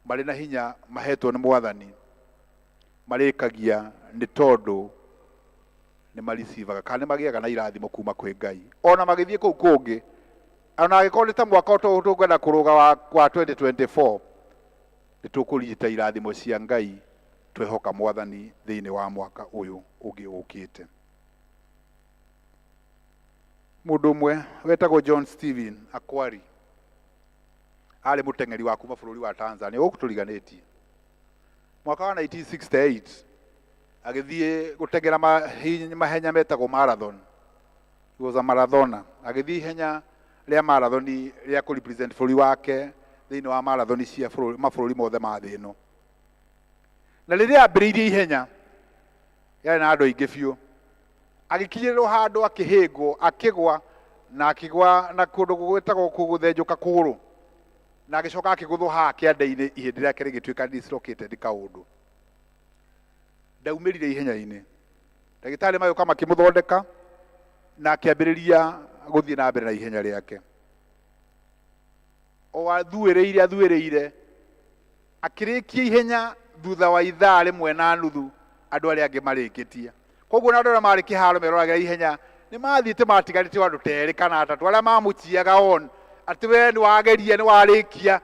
Speaker 3: marĩ na hinya mahetwo nĩ Mwathani, marĩkagia nĩ tondũ nĩ maricivaga kana nĩ magĩaga na irathimo kuma kwĩ Ngai ona magĩthiĩ kũu kũngĩ. Ona angĩkorwo nĩ ta mwaka tũkwenda kũrũga wa 2024, nĩ tũkũrigita irathimo cia Ngai twehoka Mwathani thĩinĩ wa mwaka ũyũ ũngĩ ũkĩte. Mũndũ ũmwe wetagwo John Stephen Akwari arĩ mũteng'eri wa kuma bũrũri wa Tanzania gũkũ tũriganĩtie. Mwaka wa 1968 agĩthiĩ gũteng'era mahenya metagwo marathon. He was a marathoner. Agĩthiĩ ihenya rĩa marathon rĩa kũ represent bũrũri wake thĩinĩ wa marathon cia mabũrũri mothe ma thĩ ĩno. Na rĩrĩa ambĩrĩirie ihenya yarĩ na andũ aingĩ biũ, agĩkinyĩrĩrwo handũ akĩhĩngwo, akĩgwa, na akĩgwa na kũndũ gwĩtagwo gũthenjũka kũgũrũ, na agĩcoka akĩgũthwo haha kĩande-inĩ, ihĩndĩ rĩake rĩgĩtuĩka dislocated kaũndũ. Ndaumĩrire ihenya-inĩ, ndagĩtarĩ magĩũka makĩmũthondeka, na akĩambĩrĩria gũthiĩ na mbere na ihenya rĩake. O athuĩrĩire athuĩrĩire, akĩrĩkia ihenya thutha wa ithaa 1.5 andũ arĩa angĩ marĩkĩtie. Koguo na andũ arĩa marĩ kĩharo meroragĩra ihenya nĩ mathiĩte matigarĩte andũ ta 2 kana 3 arĩa mamũciaga on atĩ we nĩ wageria, nĩ warĩkia,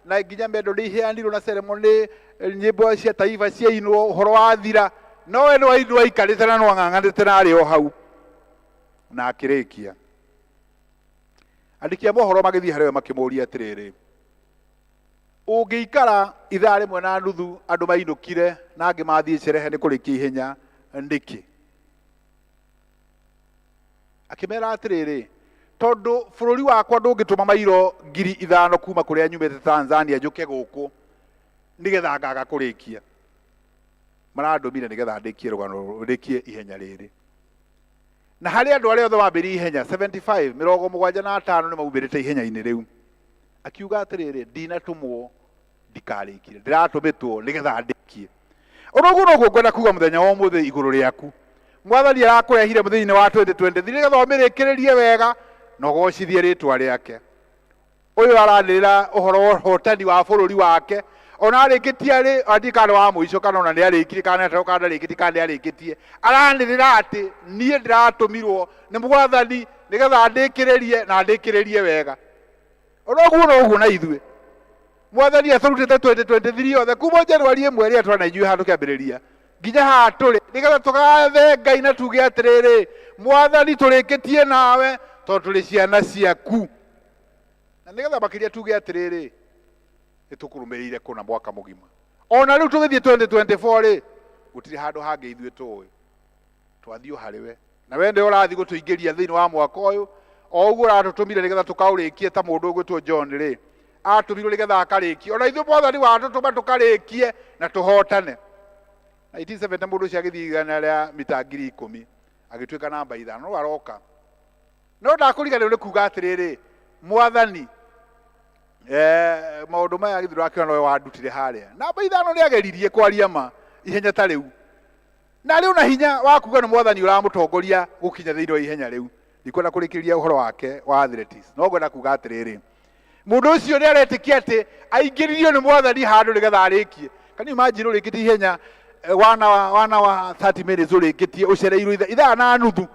Speaker 3: na nginya mendo nĩ iheanirwo na ceremony, nyĩmbo cia taifa ciainwo, ũhoro wathira, no we nĩ waikarĩte na nĩ wang'ang'anĩte na arĩ o hau na akĩrĩkia. Andĩki a mohoro magĩthiĩ harĩ we makĩmũũria atĩrĩrĩ, ũngĩikara ithaa rĩmwe na nuthu andũ mainũkire na angĩ mathiĩ cerehe nĩ kũrĩkia ihenya nĩkĩ? Akĩmera atĩrĩrĩ, tondũ bũrũri wakwa ndũngĩtũma mairo 5,000 kuma kũrĩa nyumĩte Tanzania njũke gũkũ nĩgetha ngaga kũrĩkia. Marandũmire nĩgetha ndĩkie rũgano, ndĩkie ihenya rĩrĩ. Na harĩ andũ arĩa othe wambĩrĩirie ihenya 75, 75 nĩ maumĩrĩte ihenya-inĩ rĩu. Akiuga atĩrĩrĩ, ndinatũmwo ndikarĩkire, ndĩratũmĩtwo nĩgetha ndĩkie. Ũndũ ũguo noguo ngwenda kuga mũthenya wa ũmũthĩ igũrũ rĩaku. Mwathani arakũrehire mũthenya wa 2023 nĩgetha ũmĩrĩkĩrĩrie wega na ũgocithie rĩtwa rĩake. Ũyũ aranĩrĩra ũhoro wa ũhotani wa bũrũri wake, ona arĩkĩtie rĩ, andiĩ kana wa mũico kana ona nĩ arĩkirie kana nĩ kana ndarĩkĩtie kana nĩ arĩkĩtie. Aranĩrĩra atĩ niĩ ndĩratũmirwo nĩ mwathani nĩgetha ndĩkĩrĩrie na ndĩkĩrĩrie wega. Ona ũguo noguo na ithuĩ. Mwathani atũrutĩte 2023 yothe kuma January ĩmwe ĩrĩa twana inyuĩ handũ kĩambĩrĩria nginya haha tũrĩ nĩgetha tũgathe Ngai na tuge atĩrĩrĩ, mwathani tũrĩkĩtie nawe tondũ tũrĩ ciana ciaku. Na nĩgetha makĩria tuge atĩrĩrĩ, nĩtũkũrũmĩrĩire kũna mwaka mũgima. Ona rĩu tũgĩthiĩ 2024 rĩ, gũtirĩ handũ hangĩ ithuĩ tũĩ, twathiĩ o harĩ we. Na we nĩwe ũrathiĩ gũtũingĩria thĩinĩ wa mwaka ũyũ, o ũguo ũratũtũmire nĩgetha tũkaũrĩkie ta mũndũ ũgwĩtwo John rĩ, atũmirwo nĩgetha akarĩkie. Ona ithuĩ mwathani watũtũma tũkarĩkie na tũhotane. 1970 mũndũ ũcio agĩthiĩ igana rĩa mita 10,000 agĩtuĩka namba 5, no aroka. No ndakũriganĩrwo nĩ kuga atĩrĩrĩ, mwathani, maũndũ maya githĩ ndũrakĩona nowe wandutire harĩa. Namba 5 nĩ ageririe kwaria ma ihenya ta rĩu. Na arĩ ona hinya wa kuga nĩ mwathani ũramũtongoria gũkinya thĩinĩ wa ihenya rĩu. Ndikwenda kũrĩkĩrĩria ũhoro wake wa athletics, no ngwenda kuga atĩrĩrĩ, mũndũ ũcio nĩ aretĩkia atĩ aingĩririo nĩ mwathani handũ nĩgetha arĩkie. Can you imagine ũrĩkĩtie ihenya wana wa 30 minutes ũrĩkĩtie ũcereirwo ithaa na nuthu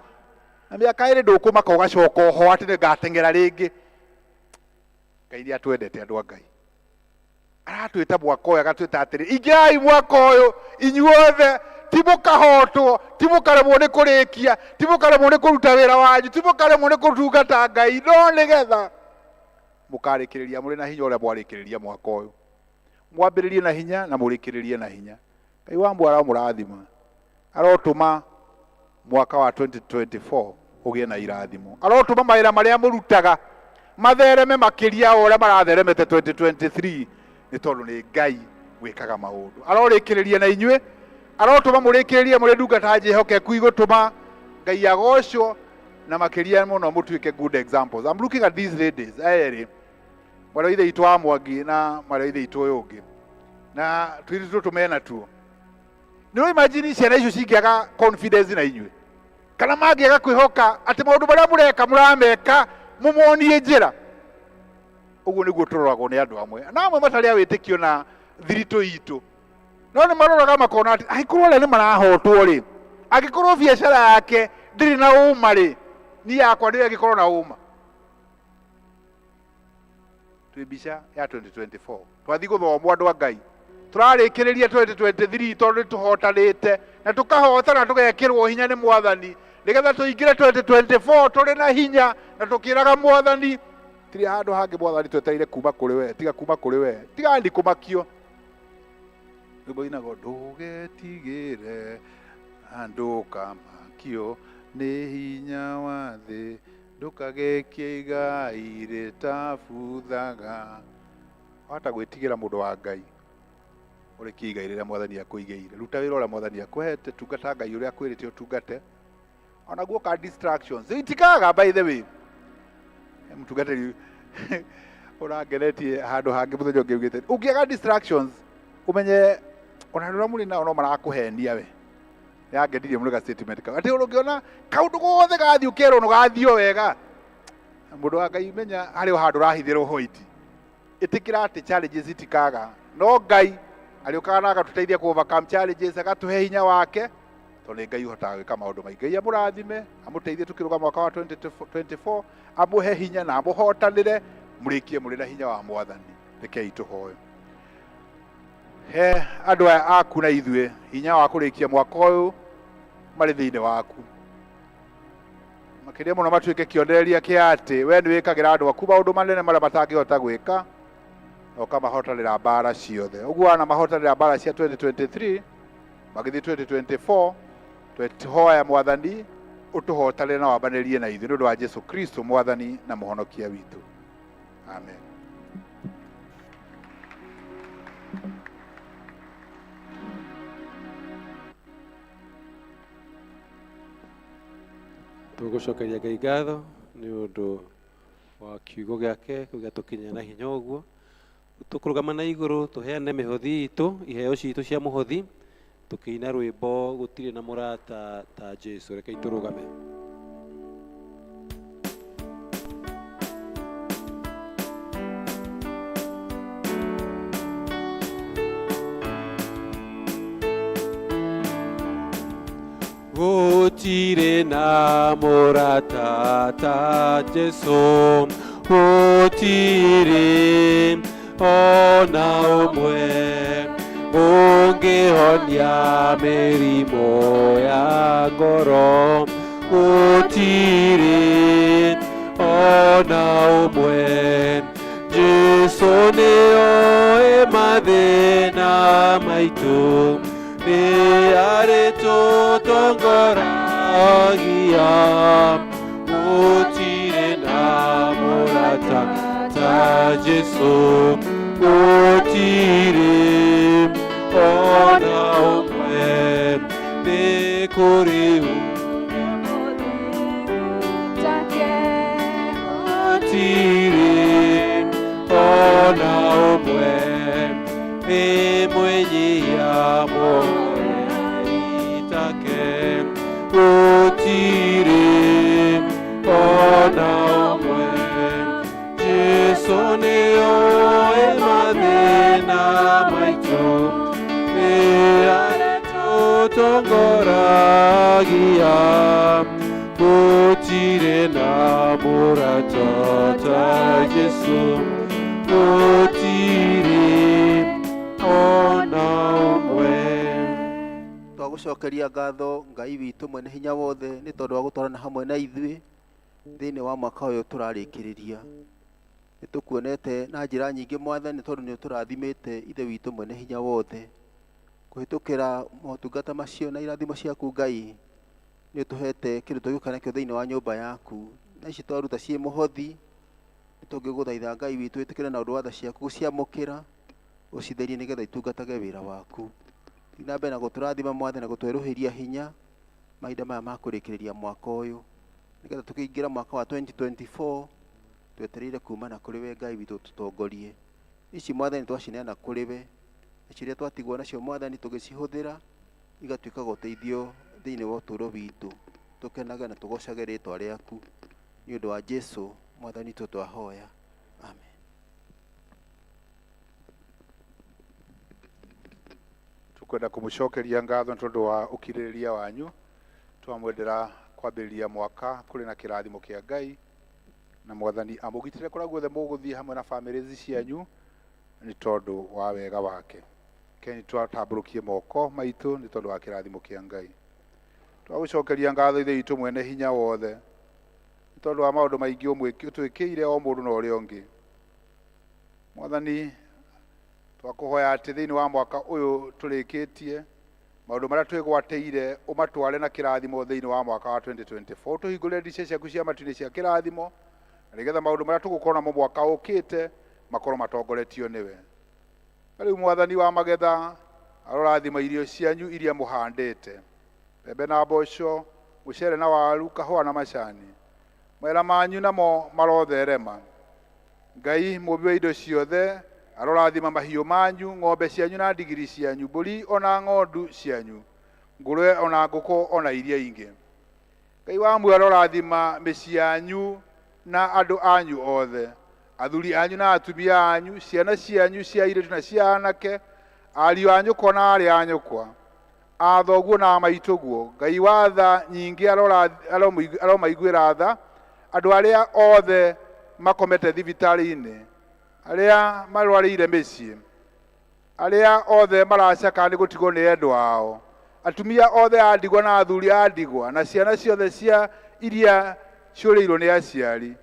Speaker 3: na mĩaka ĩrĩ ndũkũmaka ũgacoka oho atĩ nĩngateng'era rĩngĩ. Ngai nĩ atwendete andũ a Ngai. Aratwĩta mwaka ũyũ agatwĩta atĩrĩ, ingĩrai mwaka ũyũ inyuothe, ti mũkahotwo, ti mũkaremwo nĩ kũrĩkia, ti mũkaremwo nĩ kũruta wĩra wanyu, ti mũkaremwo nĩ kũtungata Ngai, no nĩgetha mũkarĩkĩrĩria mũrĩ na hinya ũrĩa mwarĩkĩrĩria mwaka ũyũ. Mwambĩrĩrie na hinya na mũrĩkĩrĩrie na hinya. Ngai wa Mwathani aromũrathima, arotũma mwaka wa 2024 ũgĩe na irathimo, arotũma mawĩra marĩa mũrutaga mathereme makĩria o ũrĩa maratheremete 2023, nĩ tondũ nĩ Ngai wĩkaga maũndũ. Arorĩkĩrĩria na inyuĩ, arotũma mũrĩkĩrĩrie mũrĩ ndungata njĩhokeku igũtũma Ngai agocwo, na makĩria mũno mũtuĩke good examples. I'm looking at these ladies erĩ, mwarĩ wa ithe witũ wa Mwangi na mwarĩ wa ithe witũ ũyũ ũngĩ, na tũirĩtu tũtũ mena tuo. Nĩ imagine ciana icio cingĩaga confidence na inyuĩ, kana mangĩaga kwĩhoka atĩ maũndũ marĩa mũreka mũrameka mũmonie njĩra. Ũguo nĩguo tũroragwo nĩ andũ amwe, na amwe matarĩ a wĩtĩkio na thiritũ itũ, no nĩ maroraga makona atĩ angĩkorwo arĩa nĩ marahotwo rĩ, angĩkorwo biacara yake ndĩrĩ na ũma rĩ, niĩ yakwa nĩyo ĩngĩkorwo na ũma. Twĩ mbica ya 2024 twathiĩ gũthomwo andũ a Ngai, tũrarĩkĩrĩria 2023 tondũ nĩ tũhotanĩte na tũkahotana tũgekĩrwo hinya nĩ mwathani nĩgetha tũingĩre 2024 tũrĩ na hinya na tũkĩraga mwathani tirĩ handũ hangĩ mwathani twetereire kuma kũrĩ we, tiga kuma kũrĩ we, tiga ndikũmakio. Rwĩmbo inagwo ndũgetigĩre andũ kamakio nĩ hinya wa thĩ, ndũkagekie igai rĩtabuthaga. Wahota gwĩtigĩra mũndũ wa Ngai, ũrĩkie igai rĩrĩa mwathani akũigĩire. Ruta wĩra ũrĩa mwathani akũhete, tungata Ngai ũrĩa akwĩrĩte ũtungate. Ona guoka distractions itikaga, by the way. Mũtungatĩri ũrangenetie handũ hangĩ mũthenya ũngĩ augĩte, ũngĩaga distractions ũmenye ona andũ arĩa mũrĩ nao no marakũhenia we. Nĩangenirie mũno ga statement kau, atĩ ũngĩona kaũndũ gothe gathiĩ ũkerwo nĩ gathiĩ o wega, mũndũ wa Ngai menya harĩ o handũ ũrahithĩrwo white. Ĩtĩkĩra atĩ challenges itikaga, no Ngai arĩũkaga na agatũteithia kũ overcome challenges, agatũhe hinya wake, tondũ nĩ Ngai ũhotaga gwĩka maũndũ maingĩ. Ngai amũrathime, amũteithie tũkĩrũga mwaka wa 2024, amũhe hinya na amũhotanĩre, mũrĩkie mũrĩ na hinya wa mwathani. Rekei tũhoe. He andũ aya aku na ithuĩ hinya wa kũrĩkia mwaka ũyũ marĩ thĩinĩ waku. Makĩria mũno matuĩke kĩonereria kĩa atĩ we nĩ wĩkagĩra andũ aku maũndũ manene marĩa matangĩhota gwĩka, na ũkamahotanĩra mbara ciothe. Ũguo wanamahotanĩra mbara cia 2023 magĩthiĩ 2024, twehoya Mwathani ũtũhotanĩre na wambanĩrie na ithuĩ nĩ ũndũ wa Jesu Kristo Mwathani na Mũhonokia witũ. Amen.
Speaker 2: Tũgũcokeria Ngai ngatho nĩ ũndũ wa kiugo gĩake kĩu gĩatũkinyia na hinya ũguo. Tũkũrũgama na igũrũ tũheane mĩhothi itũ, iheo citũ cia mũhothi, tũkĩina rwĩmbo gũtirĩ na mũrata ta Jesu. Rekei tũrũgame. Gũtirĩ na mũrata ta Jesu, gũtirĩ ona ũmwe ũngĩhonia mĩrimũ ya ngoro, gũtirĩ ona ũmwe. Jesu nĩoĩ mathĩna maitũ, nĩ arĩtũtongoragia, gũtirĩ na mũrata ta Jesu, gũtirĩ ona ũmwe. Nĩ kũrĩ gũtirĩ ona ũmwe, nĩ mwĩnyihia mũhoreri take, gũtirĩ ona ũmwe. Jesu nĩoĩ mathĩna maitũ, nĩ arĩtũtongoragia, gũtirĩ na mũrata ta Jesu, gũtirĩ ona ũmwe.
Speaker 6: Twagũcokeria ngatho Ngai witũ mwene hinya wothe nĩ tondũ wa gũtwarana hamwe na ithuĩ thĩinĩ wa mwaka ũyũ tũrarĩkĩrĩria. Nĩ tũkuonete na njĩra nyingĩ Mwathani, tondũ nĩ ũtũrathimĩte Ithe witũ mwene hinya wothe. Kũhĩtũkĩra motungata macio na irathimo ciaku Ngai, nĩ ũtũhete kĩndũ tũgĩũka nakĩo thĩinĩ wa nyũmba yaku. Na ici twaruta ciĩ mũhothi, nĩ tũngĩgũthaitha Ngai witũ wĩtĩkĩre na ũndũ wa tha ciaku gũciamũkĩra, ũcitherie nĩgetha itungatage wĩra waku. Thiĩ na mbere na gũtũrathima Mwathani na gũtwerũhĩria hinya mahinda maya ma kũrĩkĩrĩria mwaka ũyũ, nĩgetha tũkĩingĩra mwaka wa 2024 twetereire kumana kũrĩ we Ngai witũ tũtongorie. Ici Mwathani twacineana kũrĩ we, na ciria twatigwo nacio Mwathani tũgĩcihũthĩra igatuĩka ũteithio thĩinĩ wa ũtũũro witũ. Tũkenage na tũgocage rĩtwa rĩaku nĩ ũndũ wa Jesu Mwathani witũ twahoya. Amen.
Speaker 3: Tukwenda kũmũcokeria ngatho nĩ tondũ wa ũkirĩrĩria wanyu. Twamwendera kwambĩrĩria mwaka kũrĩ na kĩrathimo kĩa Ngai, na Mwathani amũgitĩre kũrĩa guothe mũgũthiĩ hamwe na bamĩrĩ cianyu nĩ tondũ wa wega wake. Keni twatambũrũkie moko maitũ nĩ tondũ wa kĩrathimo kĩa Ngai. Twagũcokeria ngatho Ithe witũ mwene hinya wothe nĩ tondũ wa maũndũ maingĩ ũtwĩkĩire o mũndũ na ũrĩa ũngĩ. Mwathani, twakũhoya atĩ thĩinĩ wa mwaka ũyũ tũrĩkĩtie, maũndũ marĩa twĩgwatĩire ũmatware na kĩrathimo thĩinĩ wa mwaka wa 2024. Tũhingũrĩre ndirica ciaku cia matu-inĩ cia kĩrathimo, na nĩgetha maũndũ marĩa tũgũkorwo namo mwaka ũkĩte makorwo matongoretio nĩwe. Na rĩu Mwathani wa magetha arorathima irio cianyu iria mũhandĩte, mbembe na mboco, mũcere na waru, kahũa na macani. Mawĩra manyu namo marotherema. Ngai mũmbi wa indo ciothe arorathima mahiũ manyu, ng'ombe cianyu na ndigiri cianyu, mbũri ona ng'ondu cianyu, ngũrwe ona ngũkũ ona iria ingĩ. Ngai wa muoyo arorathima mĩciĩ yanyu na andũ anyu othe, athuri anyu na atumia anyu, ciana cianyu cia airĩtu na cia anake, ariũ a nyũkwa na aarĩ a nyũkwa, a thoguo na a maitũguo. Ngai wa tha nyingĩ aromaiguĩra tha andũ arĩa othe makomete thibitarĩ-inĩ, arĩa marwarĩire mĩciĩ, arĩa othe maracaka nĩ gũtigwo nĩ endwa ao, atumia othe a ndigwa na athuri a ndigwa, na ciana ciothe cia iria Ciũrĩirwo nĩ aciari.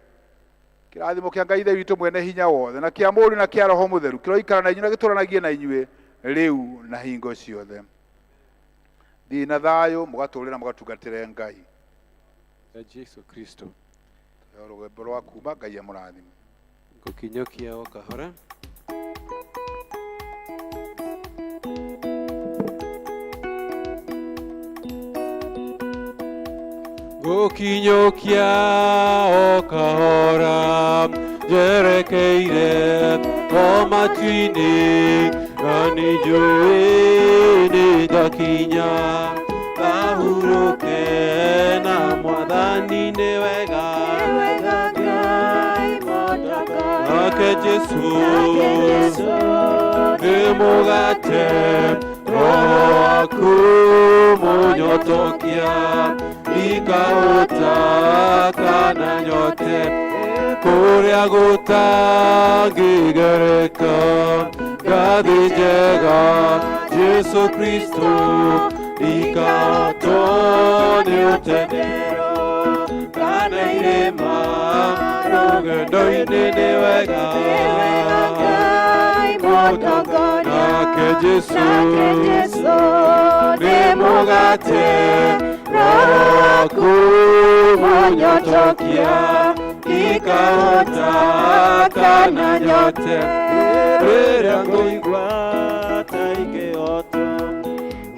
Speaker 3: Kĩrathimo kĩa Ngai Ithe witũ mwene hinya wothe na kĩa Mũriũ na kĩa Roho Mũtheru kĩroikara na inyuĩ na gĩtũranagie na inyuĩ rĩu na hingo ciothe. Thiĩ na thayũ, mũgatũũre na mũgatungatĩre Ngai.
Speaker 2: Ya Jesu Kristo.
Speaker 3: Rũgendo rwa kuma Ngai amũrathime.
Speaker 2: Ngũkinyũkia o kahora. Ngũkinyũkia o kahora njerekeire o matu-inĩ, na nĩnjũĩ nĩngakinya ngahurũke na Mwathani. Nĩ wega nake Jesu nĩ mũgate, roho waku mũnyotokia, ikahota kana nyote kũrĩa gũtangĩgereka. Ngathĩ njega Jesu Kristo, ikahotwo nĩ ũtendero kana irĩma rũgendo-inĩ. Nĩ wega nake Jesu nĩ mũgate, roho waku mũnyotokia, ikahota kana nyote rĩrĩa ngũigua ta ingĩhota.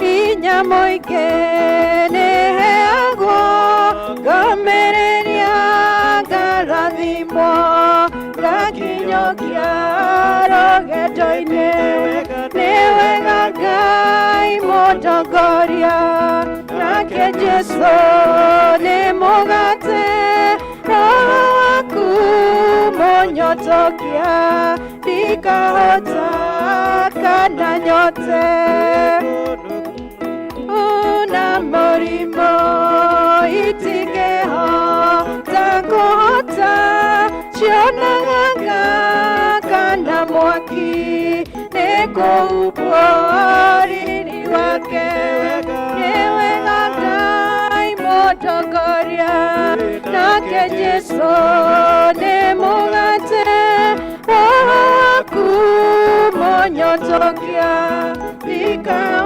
Speaker 4: Hinya mũingĩ nĩheagwo, ngomĩrĩria, ngarathimwo, ngakinyũkia rũgendo-inĩ. Nĩ wega Ngai mũtongoria, nake Jesu nĩ mũgate, roho waku mũnyotokia, ndikahota kana nyote. Una mũrimũ itingĩhota kũhota, cionaga kana mwaki, nĩ kũhumbwo riri wake. Nĩ wega Ngai mũtongoria, nake Jesu nĩ mũgate, roho waku mũnyotokia, ndikahota